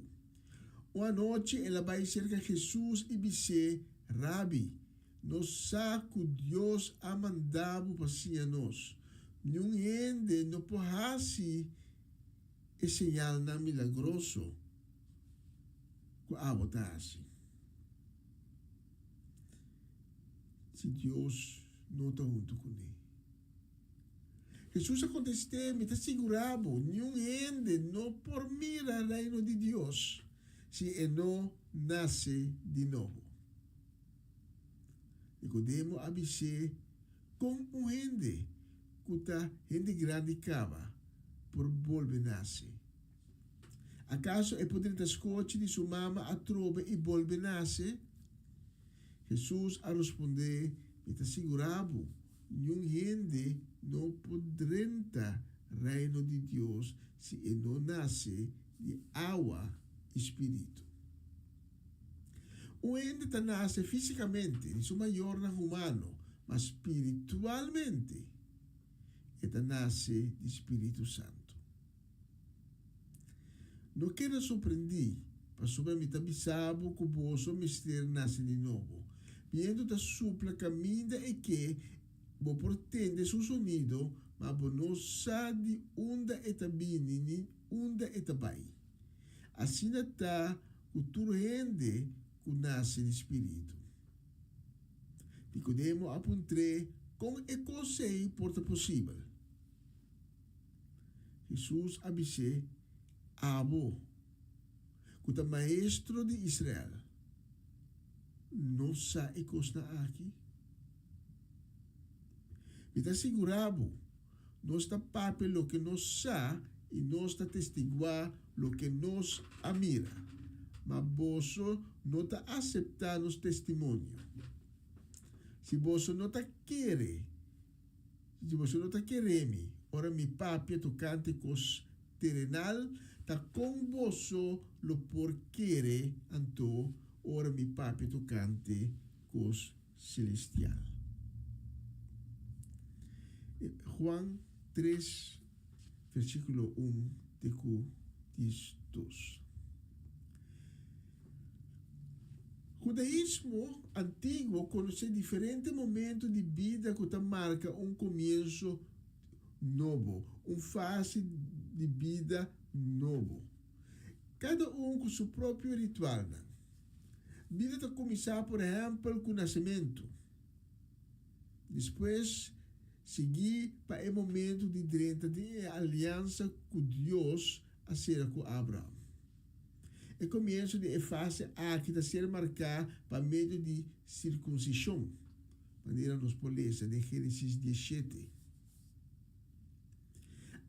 Un anochi el a bai serka Hesus i bis'é, Rabi, nos sa ku Dios a manda bo pa siña nos. Niun hende no por hasi e señalnan milagroso ku abo ta hasi. Si Dios no ta huntu kuné. Hesus a kontest'é, Mi ta sigurá bo, niun hende no por mira Reino di Dios si e no nase di nobo. Nikodemo a bis'é, Kon un hende ku ta hende grandi kaba por bolbe nase? Akaso e por drenta skochi di su mama atrobe i bolbe nase? Hesus a rospondé, Mi ta sigurá bo, niun hende no por drenta Reino di Dios si e no nase di awa i spiritu. Un hende ta nase físikamente di su mayornan humano, ma spiritualmente e ta nase di spiritu santu. No keda sorprendí, pasobra mi ta bisa bo ku boso mester nase di nobo. Bientu ta supla kaminda e ke, bo por tende su sonido, ma bo no sa di unda e ta bini ni unda e ta bai. Asina ta ku tur hende ku nase di spiritu. Nikodemo a puntr'é kon e kos ei por ta posibel. Hesus a bis'é, Abo, ku ta maestro di Israel. no sa e kosnan aki? Mi ta sigurá bo, nos ta papia loke nos sa i nos ta testiguá loke nos a mira, ma boso no ta aseptá nos testimonio. Si boso no ta kere, si boso no ta kere mi ora mi papia tokante kos terenal, ta kon boso lo por kere anto ora mi papia tokante kos celestial? Juan tres, versíkulo un te ku 12. Hudaismo antiguo konosé diferente momento di bida ku ta marka un komienso nobo, un fase di bida nobo. Kada un ku su propio ritualnan. Bida ta kuminsá por ehèmpel ku nasementu. Despues sigui pa e momento di drenta den e aliansa ku Dios a sera ku Abraham. E komienso di e fase aki ta ser marká pa medio di sirkunsishon, manera nos por lesa den Génesis diesshete.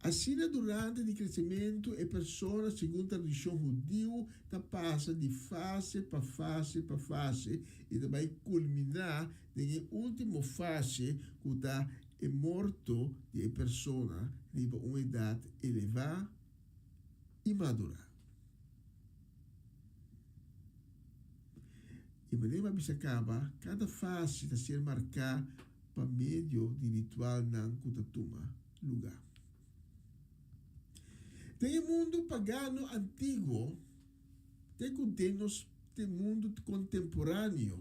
Asina durante di kresementu e persona segun tradishon hudiu ta pasa di fase pa fase pa fase i ta bai kulminá den e último fase ku ta e morto di e persona riba un edat elevá i madurá. E manera mi a bisa kaba, kada fase ta ser marká pa medio di ritualnan ku ta tuma lugá. Den e mundu pagano antiguo te ku den nos mundu kontemporáneo,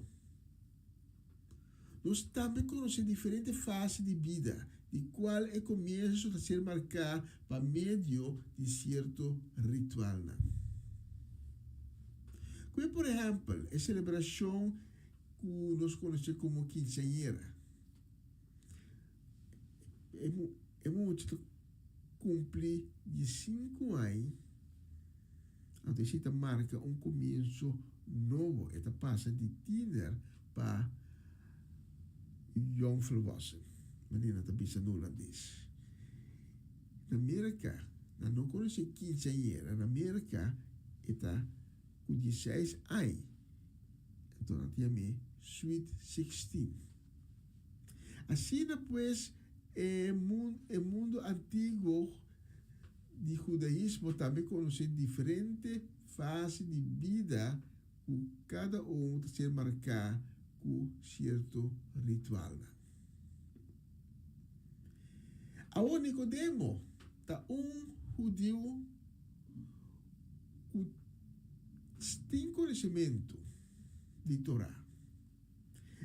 nos tambe konosé diferente fase di bida, di kual e komienso ta ser marká pa medio di sierto ritualnan. Kue por ehèmpel e selebrashon ku nos konosé komo kinseañera. E mucha ta kumpli diesinku aña, anto esei ta marka un komienso nobo, e ta pasa di tiner pa jongvolwassen, manera nan ta bisa na hulandes. Na Merka nan no konosé kinseañera, na Merka e ta ku dieseis aña. Anto nan ta yam'é Sweet Sixteen. Asina pues e e mundu antiguo di hudaismo tambe konosé diferente fase di bida ku kada un ta ser marká ku sierto ritualnan. Awor Nikodemo ta un hudiu ku tin konosementu di Torá.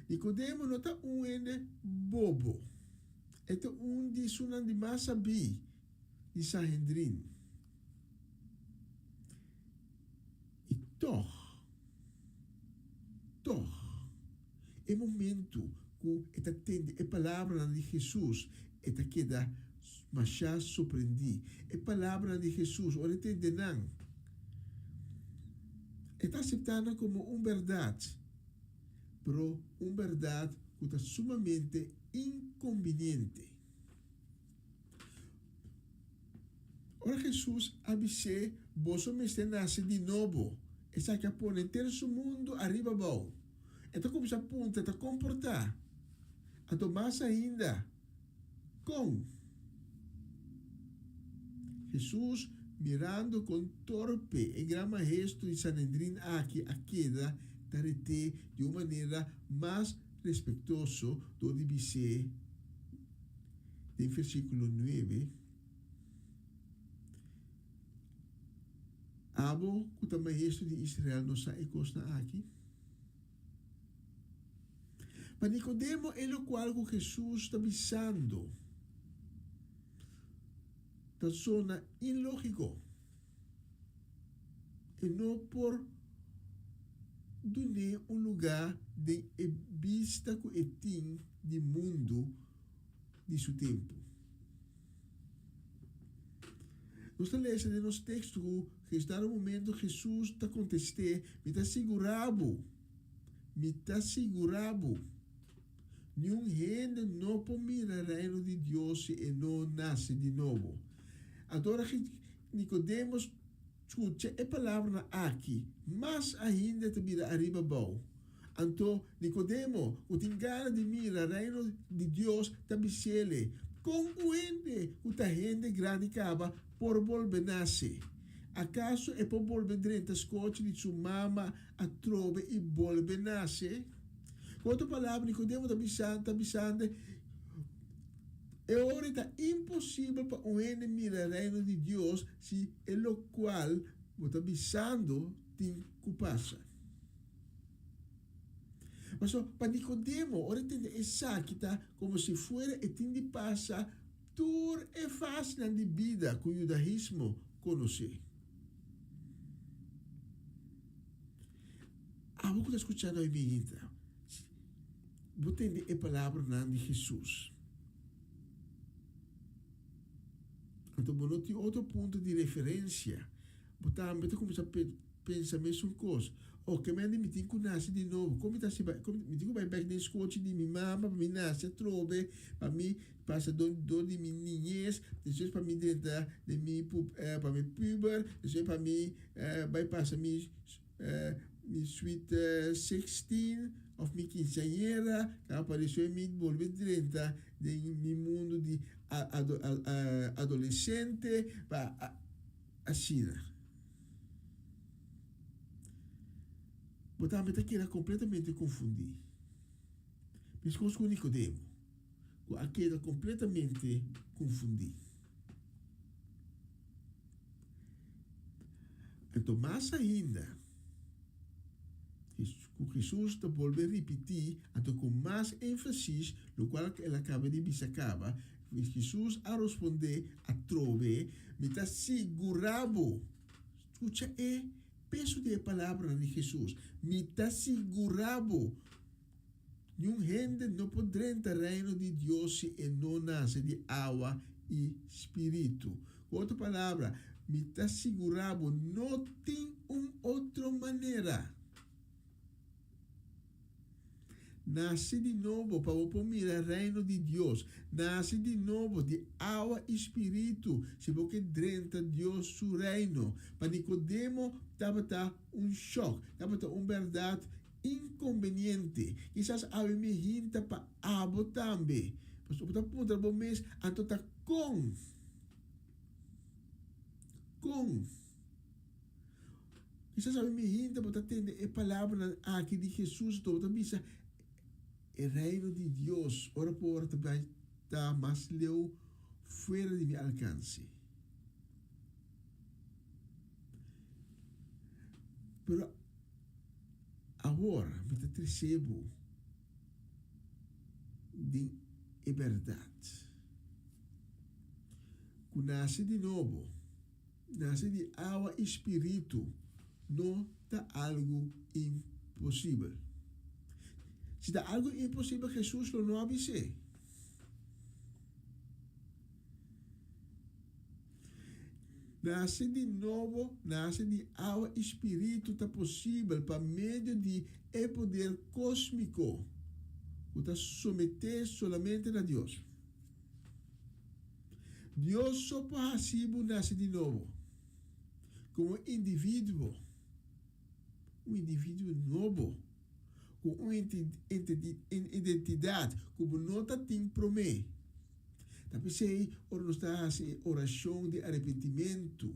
Nikodemo no ta un hende bobo. E ta un di esunnan di mas sabí di Sanhendrin. I tòg, tòg, e momentu ku e ta tende e palabranan di Hesus, e ta keda mashá sorprendí. E palabranan di Hesus, ora e tende nan, e ta aseptá nan komo un bèrdat, pero un bèrdat ku ta sumamente inkombiniente. Ora Hesus a bis'é, Boso mester nase di nobo, esaki a pone henter su mundu ariba abou. E ta kuminsá puntra, ta komportá. Anto mas ainda, kon? Hesus, mirando kon torpe e gran maestro di Sanedrin aki a keda, ta ret'é di un manera mas respektoso dor di bis'é den versíkulo nuebe, Abo ku ta maestro di Israel no sa e kosnan aki? Pa Nikodemo e lokual ku Hesus ta bisando ta sona inlógiko. E no por dun'é un lugá den e bista ku e tin di mundu di su tempu. Nos ta lesa den nos teksto ku dado momento Hesus ta kontest'é, Mi ta sigurá bo. Mi ta sigurá bo, niun hende no por mira Reino di Dios si e no nase di nobo. Anto ora Nicodemus skucha e palabranan aki, mas ainda e ta bira ariba abou. Anto Nicodemo, ku tin gana di mira Reino di Dios, ta bis'ele, Kon un hende ku ta hende grandi kaba por bolbe nase? Akaso e por bolbe drenta skochi di su mama atrobe i bolbe nase? Ku otro palabra, Nicodemo ta bisa ta bisando, E ora ta imposibel pa un hende mira Reino di Dios si e lokual bo ta bisando tin ku pasa. Pasobra pa Nicodemo, ora e tende esaki ta komo si fuera e tin di pasa tur e fasenan di bida ku yudaismo konosé. Abo ku ta skuchando awe mihinta, bo tende e palabranan di Hesus. Anto bo no tin otro punto di referensia. Bo tambe ta kuminsá pensa mesun kos. Oh, ke mende mi tin ku nase di nobo. Kon mi ta hasi bai? Kon mi tin ku bai bèk den skochi di mi mama pa mi nase atrobe, pa mi pasa dor dor di mi niñes, despues pa mi drenta den mi pu pa mi puber, despues pa mi bai pasa mi mi sweet 16 òf mi kinseañera, kaba pa despues mi bolbe drenta den mi mundu di adolesente pa asina. Bo tambe ta keda kompletamente konfundí, meskos ku Nikodemo, ku a keda kompletamente konfundí. Anto mas ainda, ku Hesus ta bolbe ripití, anto ku mas énfasis, lokual el a kaba di bisa kaba, Hesus a rospondé atrobe, Mi ta sigurá bo. Skucha e peso di e palabranan di Hesus, Mi ta sigurá bo, niun hende no por drenta Reino di Dios si e no nase di awa i spiritu. Ku otro palabra, mi ta sigurá bo, no tin un otro manera. Nase di nobo pa bo por mira Reino di Dios. Nase di nobo di awa i spiritu si bo ke drenta Dios su Reino. Pa Nicodemo tabata un shòk, tabata un bèrdat inkonbeniente. Kisas awe mi hinta pa abo tambe. Pasobra bo ta puntra bo mes, anto ta kon? Kon? Kisas awe mi hende bo ta tende e palabranan aki di Hesus anto bo ta bisa, E Reino di Dios ora por ora ta bai ta mas leu fuera di mi alkanse. Pero awor mi ta trese bo den e bèrdat ku nase di nobo. Nase di awa i spiritu no ta algu imposibel. Si ta algu imposibel Hesus lo no a bis'é. Nase di nobo, nase di awa i spiritu ta posibel pa medio di e poder kósmiko ku ta someté solamente na Dios. Dios so por haci bo nace di nobo, como individuo, un individuo nobo, cu un identidad cu bo no ta tin prome. Ta p'esey ora nos ta haci e oracion di arepentimentu,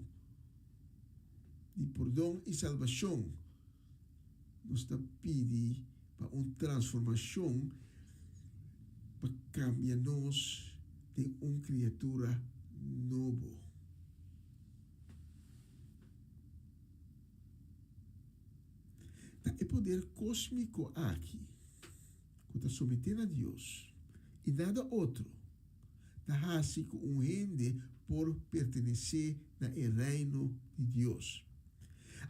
di pordon y salbacion, nos ta pidi pa un transformacion pa cambia nos den un criatura nobo. Ta e poder cosmico aki cu ta somete na Dios y nada otro ta haci cu un hende por pertenece na e Reino di Dios.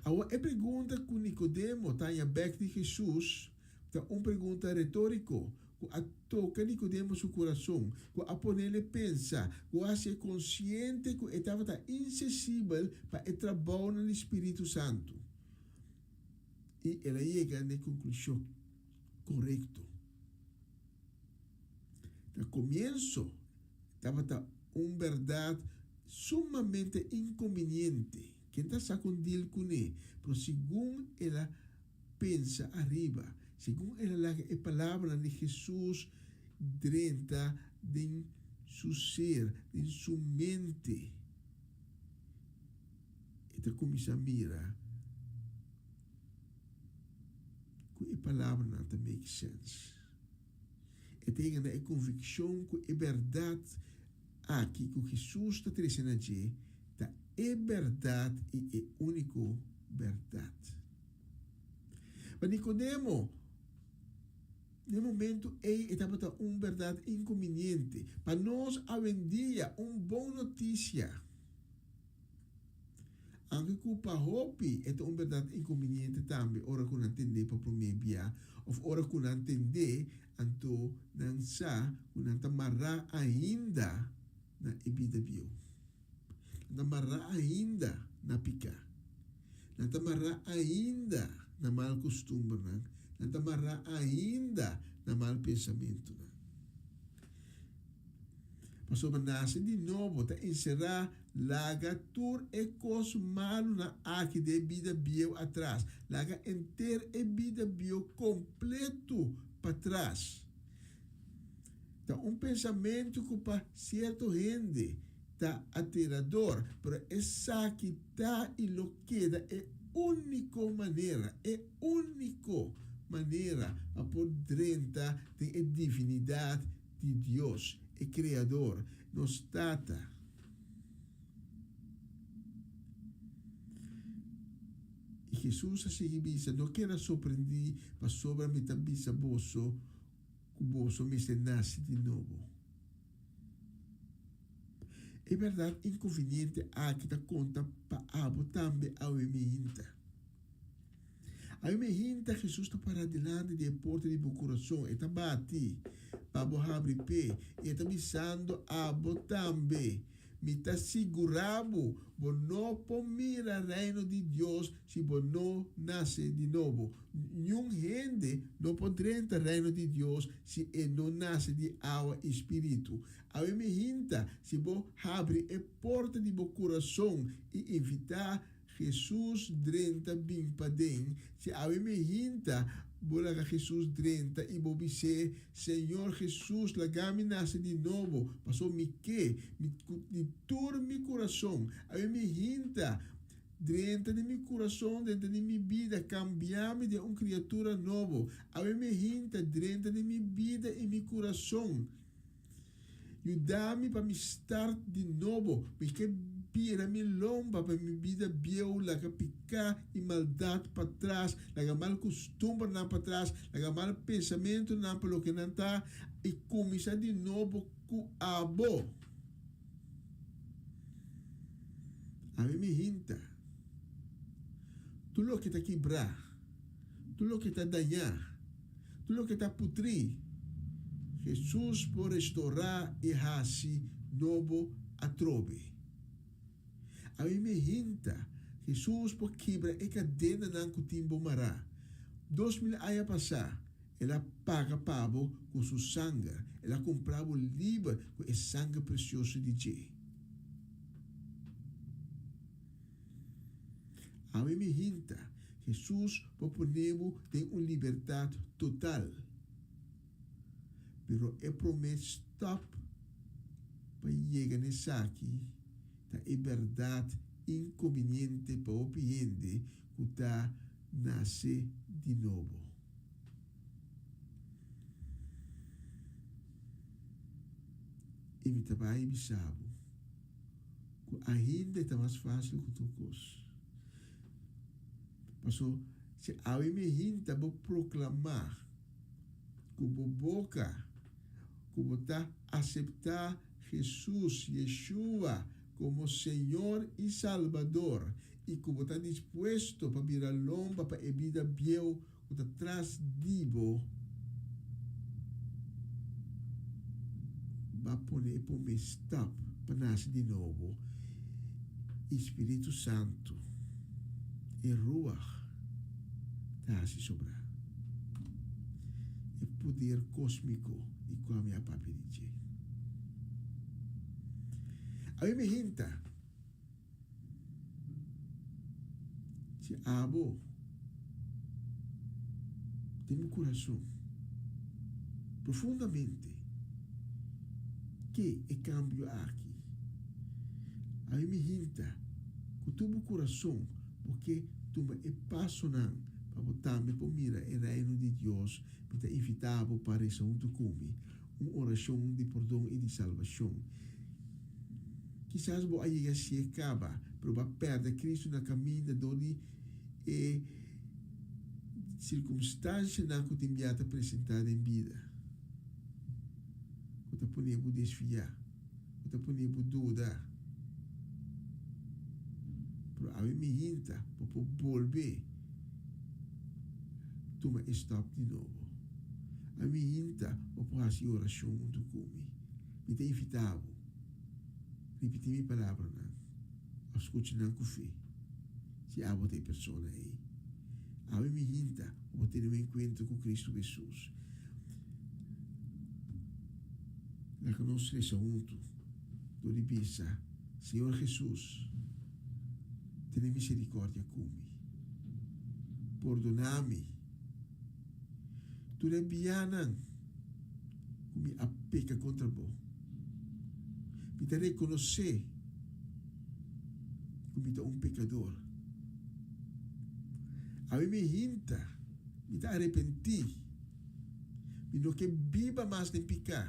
Awor e pregunta ku Nikodemo ta haña bèk di Hesus ta un pregunta retóriko ku a toka Nikodemo su kurason, ku a ponele pensa, ku a hasié konsiente ku e tabata insensibel pa e trabounan di spiritu santu. I el a yega n'e konklushon. korekto. Na komienso tabata un bèrdat sumamente inkonbiniente. Ken ta sa kon dil kuné? Pero segun el a pensa ariba, segun el a laga e palabranan di Hesus drenta den su ser, den su mente, e ta kuminsá mira ku e palabranan ta make sense. E ta yega na e konvikshon ku e bèrdat aki ku Hesus ta trese na dje ta e bèrdat i e úniko bèrdat. Pa Nikodemo, na e momentu ei e tabata un bèrdat inkonbiniente. Pa nos awendia, un bon notisia. Aunke ku pa hopi e ta un bèrdat inkonbiniente tambe ora ku nan tend'é pa promé bia òf ora ku nan tend'é anto nan sa ku nan ta mará ainda na e bida bieu. Nan ta mará ainda na piká. Nan ta mará ainda na mal kustumbernan. Nan ta mará ainda na mal pensamentunan. Pasobra nase di nobo ta enserá laga tur e kos malunan aki den e bida bieu atras, laga henter e bida bieu kompletu patras. Ta un pensamentu ku pa sierto hende ta aterador, pero esaki ta i lo keda e úniko manera, e úniko manera pa por drenta den e divinidat di Dios, e Kreador, nos Tata. I Hesus a sigui bisa, No keda sorprendí pasobra mi ta bisa boso ku boso mester nase di nobo. E bèrdat inkonviniente aki ta konta pa abo tambe awe miinta. Awe miinta Hesus ta pará dilanti di e porta di bo kurason, e ta bati pa bo habri p'e i e ta bisando abo tambe, Mi ta sigurá bo, bo no por mira Reino di Dios si bo no nase di nobo. Niun hende no por drenta Reino di Dios si e no nase di awa i spiritu. Awe mi hinta si bo habri e porta di bo kurason i invitá Hesus drenta bin paden. Si awe mi hinta bo laga Hesus drenta i bo bis'é, Señor Hesus, laga mi nase di nobo, pasobra mi ke, mi ku di tur mi kurason. Awe mi hinta, drenta den mi kurason, drenta den mi bida, kambia mi den un kriatura nobo. Awe mi hinta, drenta den mi bida i mi kurason. Yuda mi pa mi start di nobo. Mi ke bira mi lomba pa mi bida bieu, laga piká i maldat patras, laga mal kustumbernan patras, laga mal pensamentunan pa loke nan ta, i kuminsá di nobo ku abo. Ami mi hinta. Tur loke ta kibrá, tur loke ta dañá. Tur loke ta putrí, Hesus por restorá i hasi nobo atrobe. Ami mi hinta, Hesus por kibra e kadenanan ku tin bo mará. 2000 aña pasá, El a paga pa bo ku su sanger, El a kumpra bo liber ku e sanger presioso di dje. Awe mi hinta, Hesus por pone bo den un libertat total. Pero e promé stap pa yega na esaki ta e bèrdat inkonbiniente pa hopi hende ku ta nase di nobo. I mi ta bai bisa bo ku ainda e ta mas fásil ku tur kos. Paso, si awe mi hinta bo proklamá ku bo boka ku bo ta aseptá Hesus, Yeshua, komo Señor i Salbador i ku bo ta dispuesto pa bira lomba pa e bida bieu ku ta tras di bo, ba pone e promé stap pa nase di nobo i Spiritu Santu, e Ruach, ta hasi sobrá. poder kósmiko di kua mi a papia di dje. Awe mi hinta, si abo den bo kurason profundamente ke e kambio aki, awe mi hinta ku tur bo kurason bo ke tuma e pasonan pa bo tambe por mira e Reino di Dios, mi ta invitá bo pa resa huntu ku mi un orashon di pordon i di salbashon. Kisas bo a yega sié kaba, pero bo a pèrdè Kristu na kaminda dor di e sirkumstansianan ku tin bia ta presentá den bida, ku ta pone bo desviá, ku ta pone bo duda. Pero awe mi hinta bo por bolbe tuma e stap di nobo. Awe mi hinta bo por hasi orashon huntu ku mi. Mi ta invitá bo, ripití mi palabranan òf skucha nan ku fe, si abo ta e persona ei. Awe mi hinta bo por tene un enkuentro ku Kristu Hesus. Laga nos resa huntu dor di bisa, Señor Hesus, tene miserikòrdia ku mi. Pordoná mi. Tur e bianan ku mi a peka kontra bo. Mi ta rekonosé ku mi ta un pekador. Awe mi hinta, mi ta arepentí. Mi no ke biba mas den piká.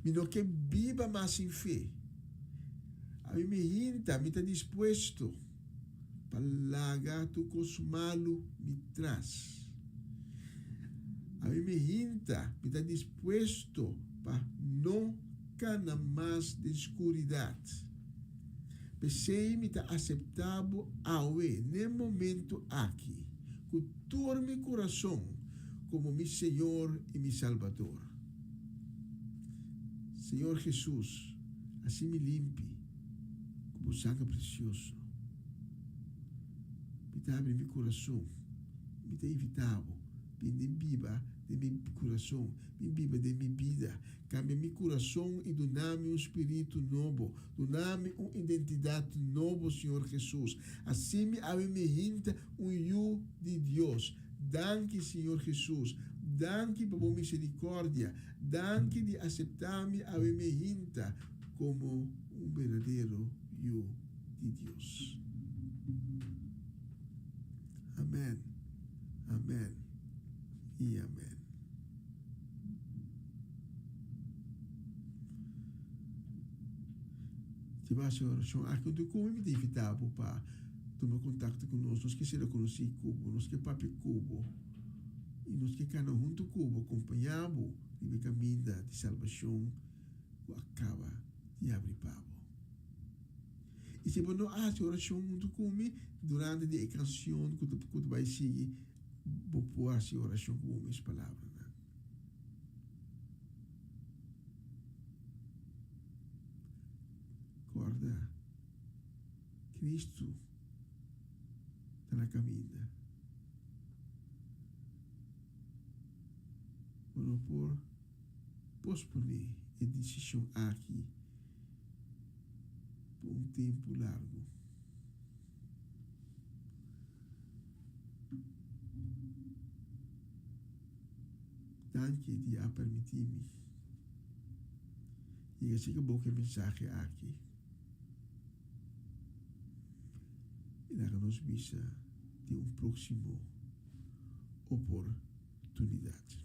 Mi no ke biba mas sin fe. Awe mi hinta, mi ta dispuesto pa laga tur kos malu mi tras. Awe mi hinta, mi ta dispuesto pa no kana mas den skuridat. P'esei mi ta aseptá bo awe, n'e momentu aki, ku tur mi kurason komo mi Señor i mi Salbador. Señor Hesus, hasi mi limpi ku bo sanger presioso. Mi ta habri mi kurason, mi ta invitá bo, bin den biba den mi kurason, bin biba den mi bida. Kambia mi kurason i duna mi un spiritu nobo. Duna mi un identidat nobo, Señor Hesus. Así mi awe mi hinta un yu di Dios. Danki, Señor Hesus. Danki pa bo misericordia. Danki di acepta mi awe mi hinta como un berdadero yu di Dios. Amen, amen y amen. Si bo hasi orashon aki huntu ku mi, mi ta invitá bo pa tuma kontakto ku nos. Nos ke sera konosí ku bo, nos ke papia ku bo i nos ke kana huntu ku bo, kompañá bo riba e kaminda di salbashon ku a kaba di habri pa bo. I si bo no a hasi orashon huntu ku mi durante di e kanshon ku ta bai sigui, bo por hasi orashon ku bo mes palabranan. Kòrda, Kristu ta na kaminda. Bo no por posponé e desishon aki pa un tempu largu. Danki di a permití mi yega sika bo ku e mensahe aki. I laga nos bisa den un próksimo oportunidat.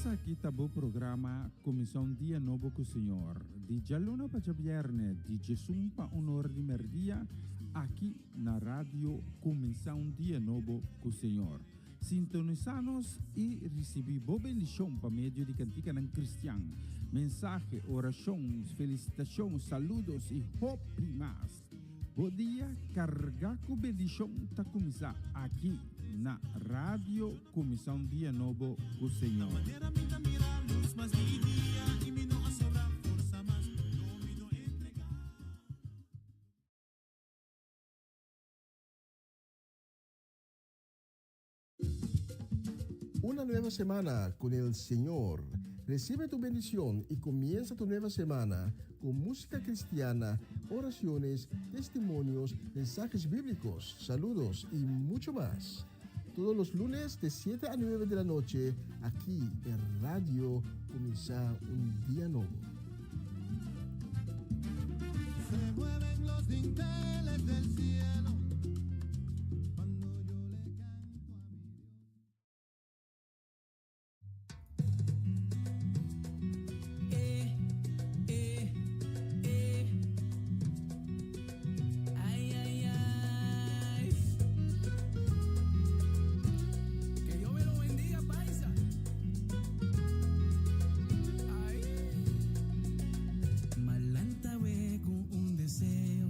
Esaki ta bo programa Kuminsá un Dia Nobo ku Señor, di djaluna pa djabièrnè di djesun pa un or di mèrdia, aki na Radio Kuminsá un Dia Nobo ku Señor. Sintonisá nos i risibí bo bendishon pa medio di kantikanan kristian, mensahe, orashon, felisitashon, saludos i hopi mas. Bo dia kargá ku bendishon ta kuminsá aki na Radio Kuminsá un Dia Nobo ku Señor. Una nueva semana con el Señor. Recibe tu bendición y comienza tu nueva semana con música cristiana, oraciones, testimonios, mensajes bíblicos, saludos y mucho más. Todos los lunes de 7 a 9 de la noche, aquí en Radio Comienza un Día Nuevo. Se mueven los dinteles del cielo cuando yo le canto a mi Dios. Eh, eh, eh. Ay, ay, ay. Que Dios me lo bendiga, paisa. Ay. M'a lanta awe ku un deseo.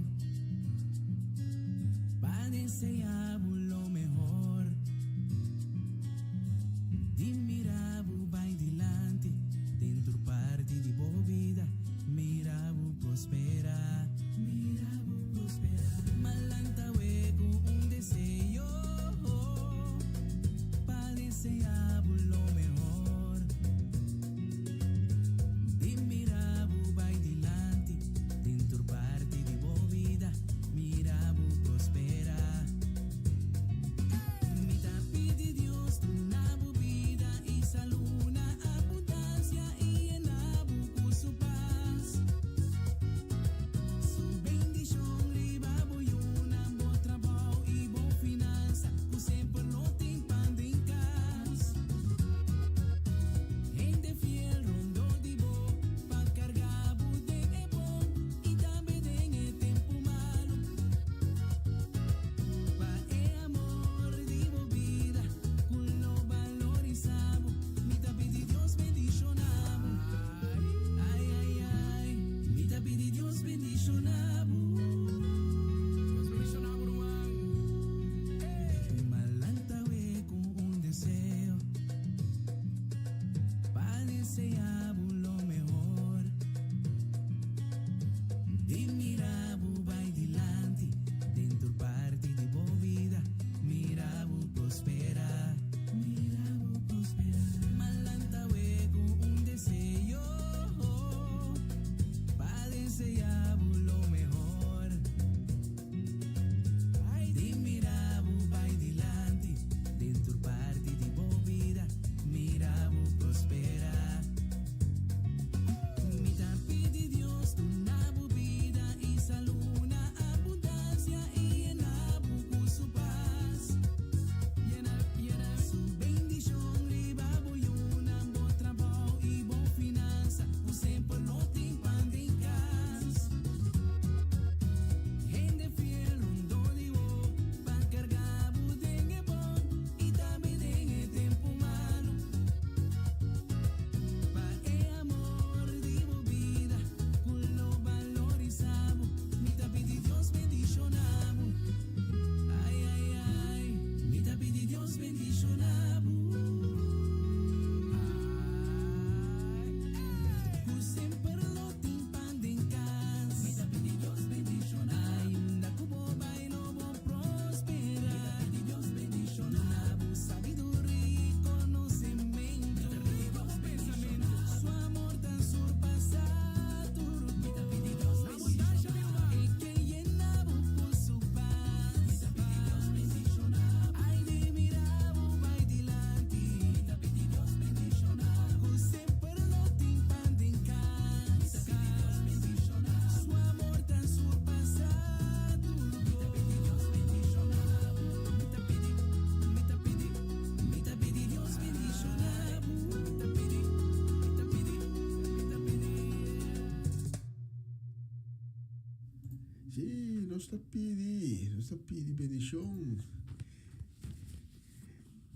Nos ta pidi, nos ta pidi bendishon.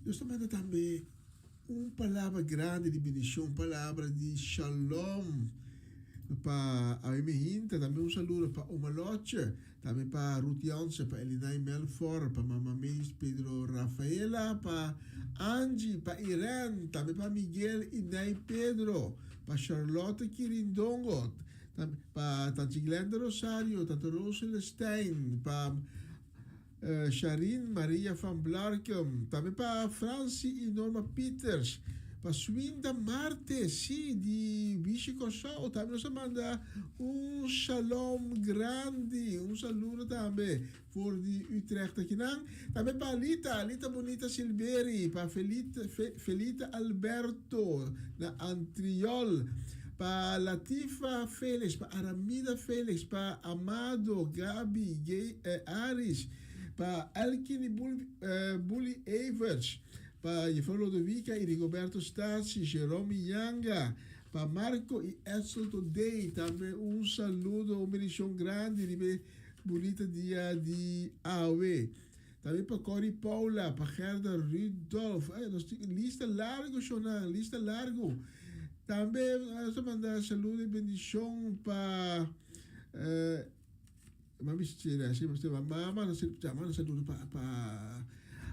Nos ta manda tambe un palabra grandi di bendishon, palabra di shalom pa Awe Mehinta, tambe un saludo pa Oma Lotje, tambe pa Ruth Jansen, pa Elinay Melfor, pa Mama Meis Pedro Rafaela, pa Angie, pa Irene, tambe pa Miguel y Nay Pedro, pa Charlotte Kirindongo, pa Tanchi Glenda Rosario, Tante Rose Celestijn, pa Sharin Maria van Blarkum, tambe pa Francie y Norma Pieters, pa Swinda Marte, sí, di Bishi Kòrsou, tambe nos a manda un shalom grandi, un saludo tambe for di Utrecht akinan, tambe pa Alita, Alita Bonita Silberi, pa Felita, Felita Alberto na Antriol, pa Latifa Felix, pa Aramida Felix, pa Amado, Gabi, Gay, Aris, pa Elkin y Bully Everts, pa Jefrouw Lodovica y Rigoberto Stasi, Jerome Yanga, pa Marco y Edsel Todey, tambe un saludo, un bendicion grandi riba e bunita dia di awe. Tambe pa Corrie Paula, pa Gerda Rudolph, eh, nos tin lista largo shownan, lista largo. Tambe nos ta manda saludo y bendicion pa eh, Mami sera si ma mama na manda saludo pa pa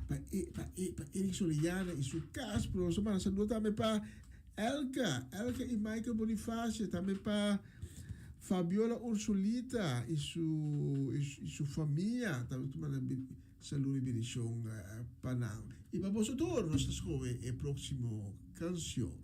pa pa pa Eric Soliana y su cas pero nos manda saludo tambe pa Elka Elka y Michael Bonifacio tambe pa Fabiola Ursulita y su y su famia tambe ta manda saludo y bendicion pa nan y pa boso tur nos ta scoge e proximo cancion.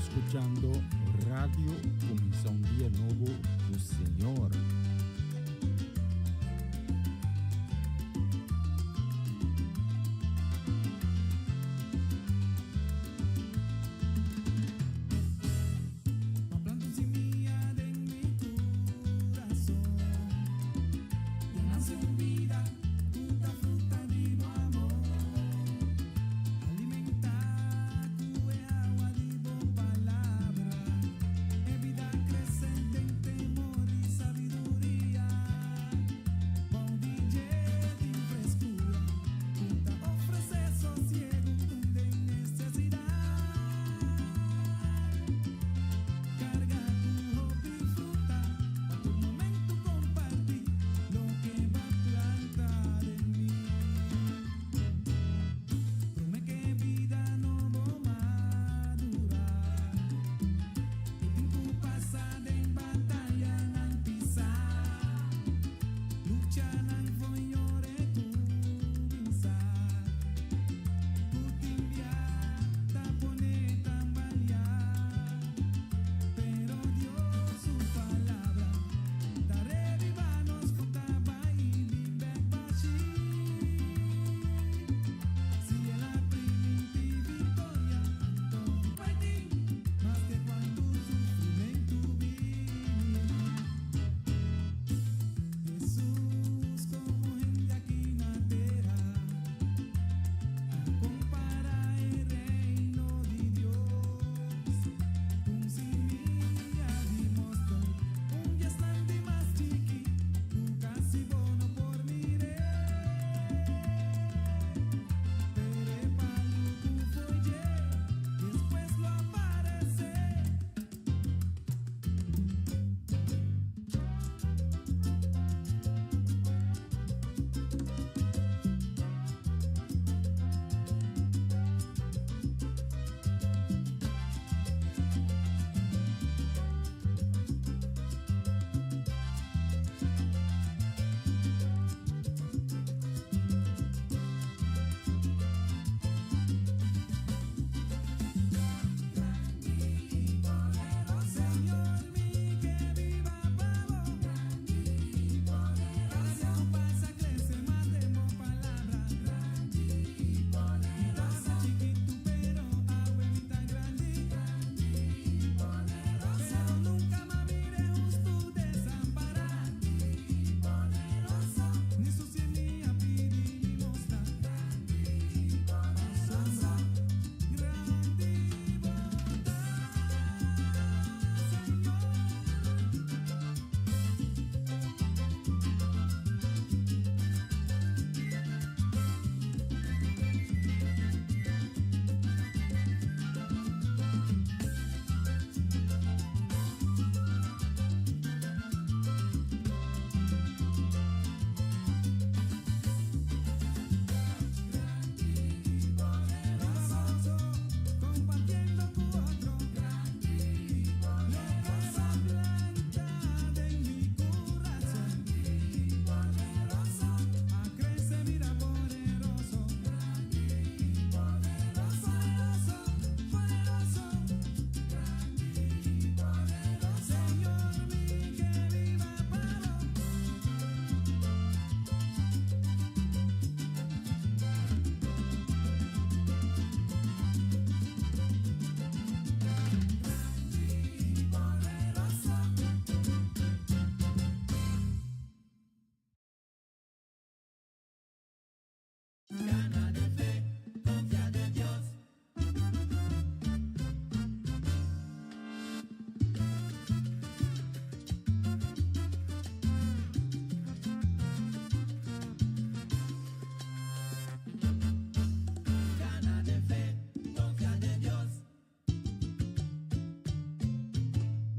skuchando Radio Kuminsá un Dia Nobo ku Señor.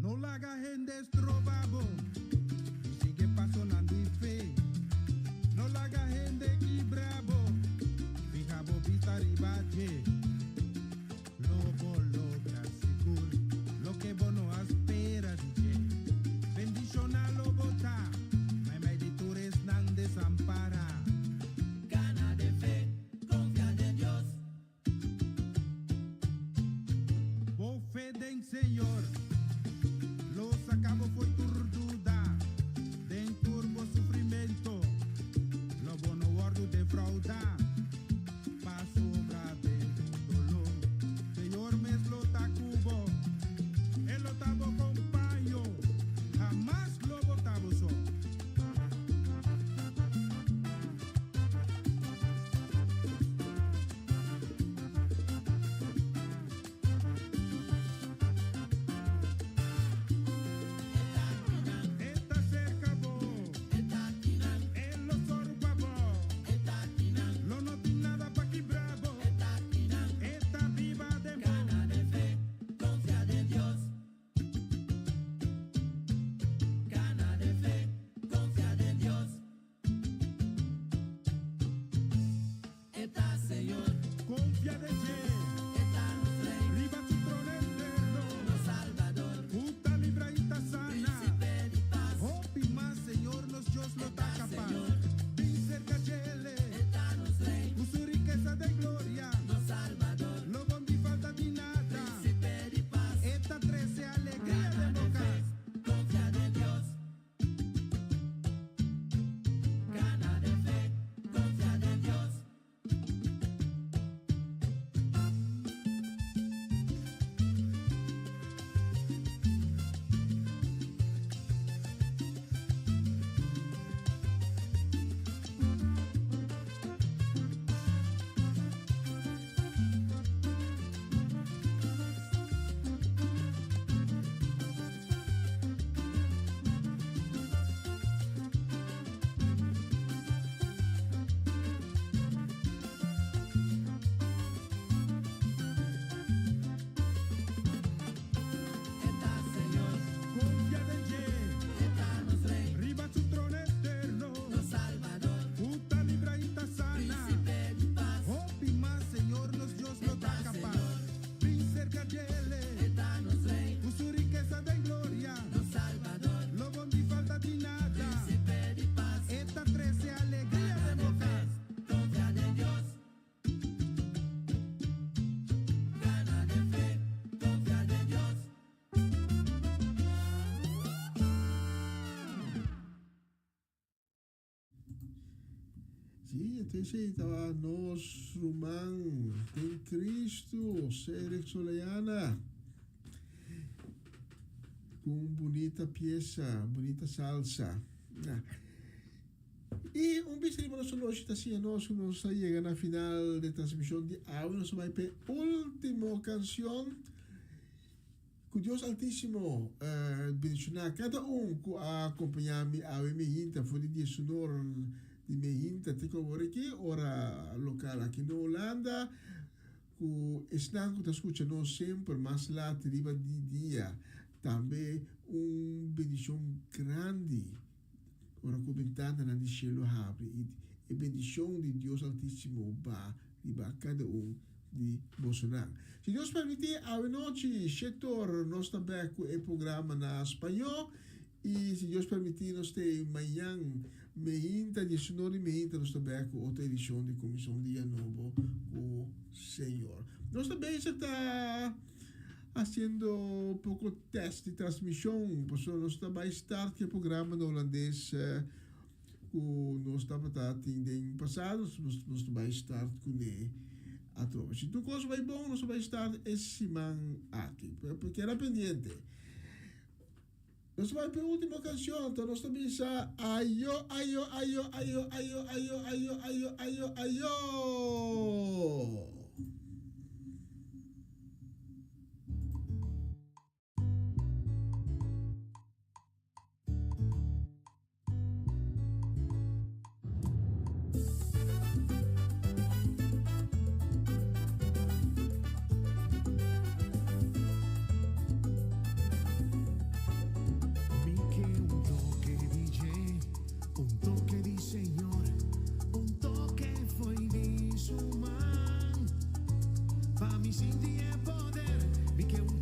No laga hende stroba bo di sigui pasonan di fe. No laga hende kibra bo. Señor. Lo sacabo foi turduda, den turbo sufrimento. Lo bono guardo defraudar, pasobra den dolor. Señor mes lo tacubo, el lo tabo compaño, jamás lo botabo so. Está cerca bo, el lo sorba bo, lo no tiene nada pa' quebrabo, está viva de bo. Gana de fe, confía de Dios. Gana de fe, confía de Dios. Está Señor, Confía de Che, está nuestro Rey, riba su trono eterno, nuestro Salvador, justa, libra y ta sana. Príncipe de paz. Hopi más, Señor, nos Dios lo Está ta capaz. Señor. Bin cerca chele, Está nuestro Rey, con su riqueza de gloria, nuestro Salvador, lo bondi falta di nada. Príncipe de paz. Esta trece alegría Gana de de boca. fe, confía de Dios. Gana de fe, confía de Dios. Está Señor, Confía de Che, está nuestro Rey, riba su trono eterno, nuestro Salvador, justa, libra y ta sana. Príncipe de paz. Hopi más, Señor, nos Dios lo ta Está capaz. Señor. Bin cerca chele, Está nuestro Rey, con su riqueza de gloria, nuestro Salvador, lo bondi falta di nada. Príncipe de paz. Esta trece alegría Gana de de boca. fe, confía de Dios. Gana de fe, confía de Dios. Sí, entonces estaba nos ruman en Cristo, Serek Soleana. Con bonita pieza, bonita salsa. Ah. Y un vez nos noche así nos nos llega a final de transmisión de hoy nos va a última canción. Que Dios Altísimo bendicionar cada um que acompanhar-me a minha hinta, foi de sonor de minha hinta, te cobro aqui, ora local aqui na Holanda, que estão que escuta nós sempre, mas lá riba de dia, também uma bendição grande, ora que ventana na de cielo abre, e bendição de Dios Altíssimo va, riba cada um de Bolsonaro. Se Deus permitir, à noite, setor, nós também com o programa na espanhol. E se Deus permitir, nós temos amanhã, meinta, 19 meinta, nós também com outra edição de Comissão Dia Novo com o Senhor. Nós também está haciendo pouco teste de transmissão, porque nós também start que o programa no holandês que nós estava tendo passado, nós também start com ele a trova. Se tu cosa vai bom, nós vai estar esse semana aqui, porque era pendente. Nós vai para a última canção, então nós também sa ayo, ayo, ayo, ayo, ayo, ayo, ayo, ayo, ayo, ayo. Mi que un toque DJ, un toque di Señor, un toque foi di su man. Pa mi sinti e poder, mi que un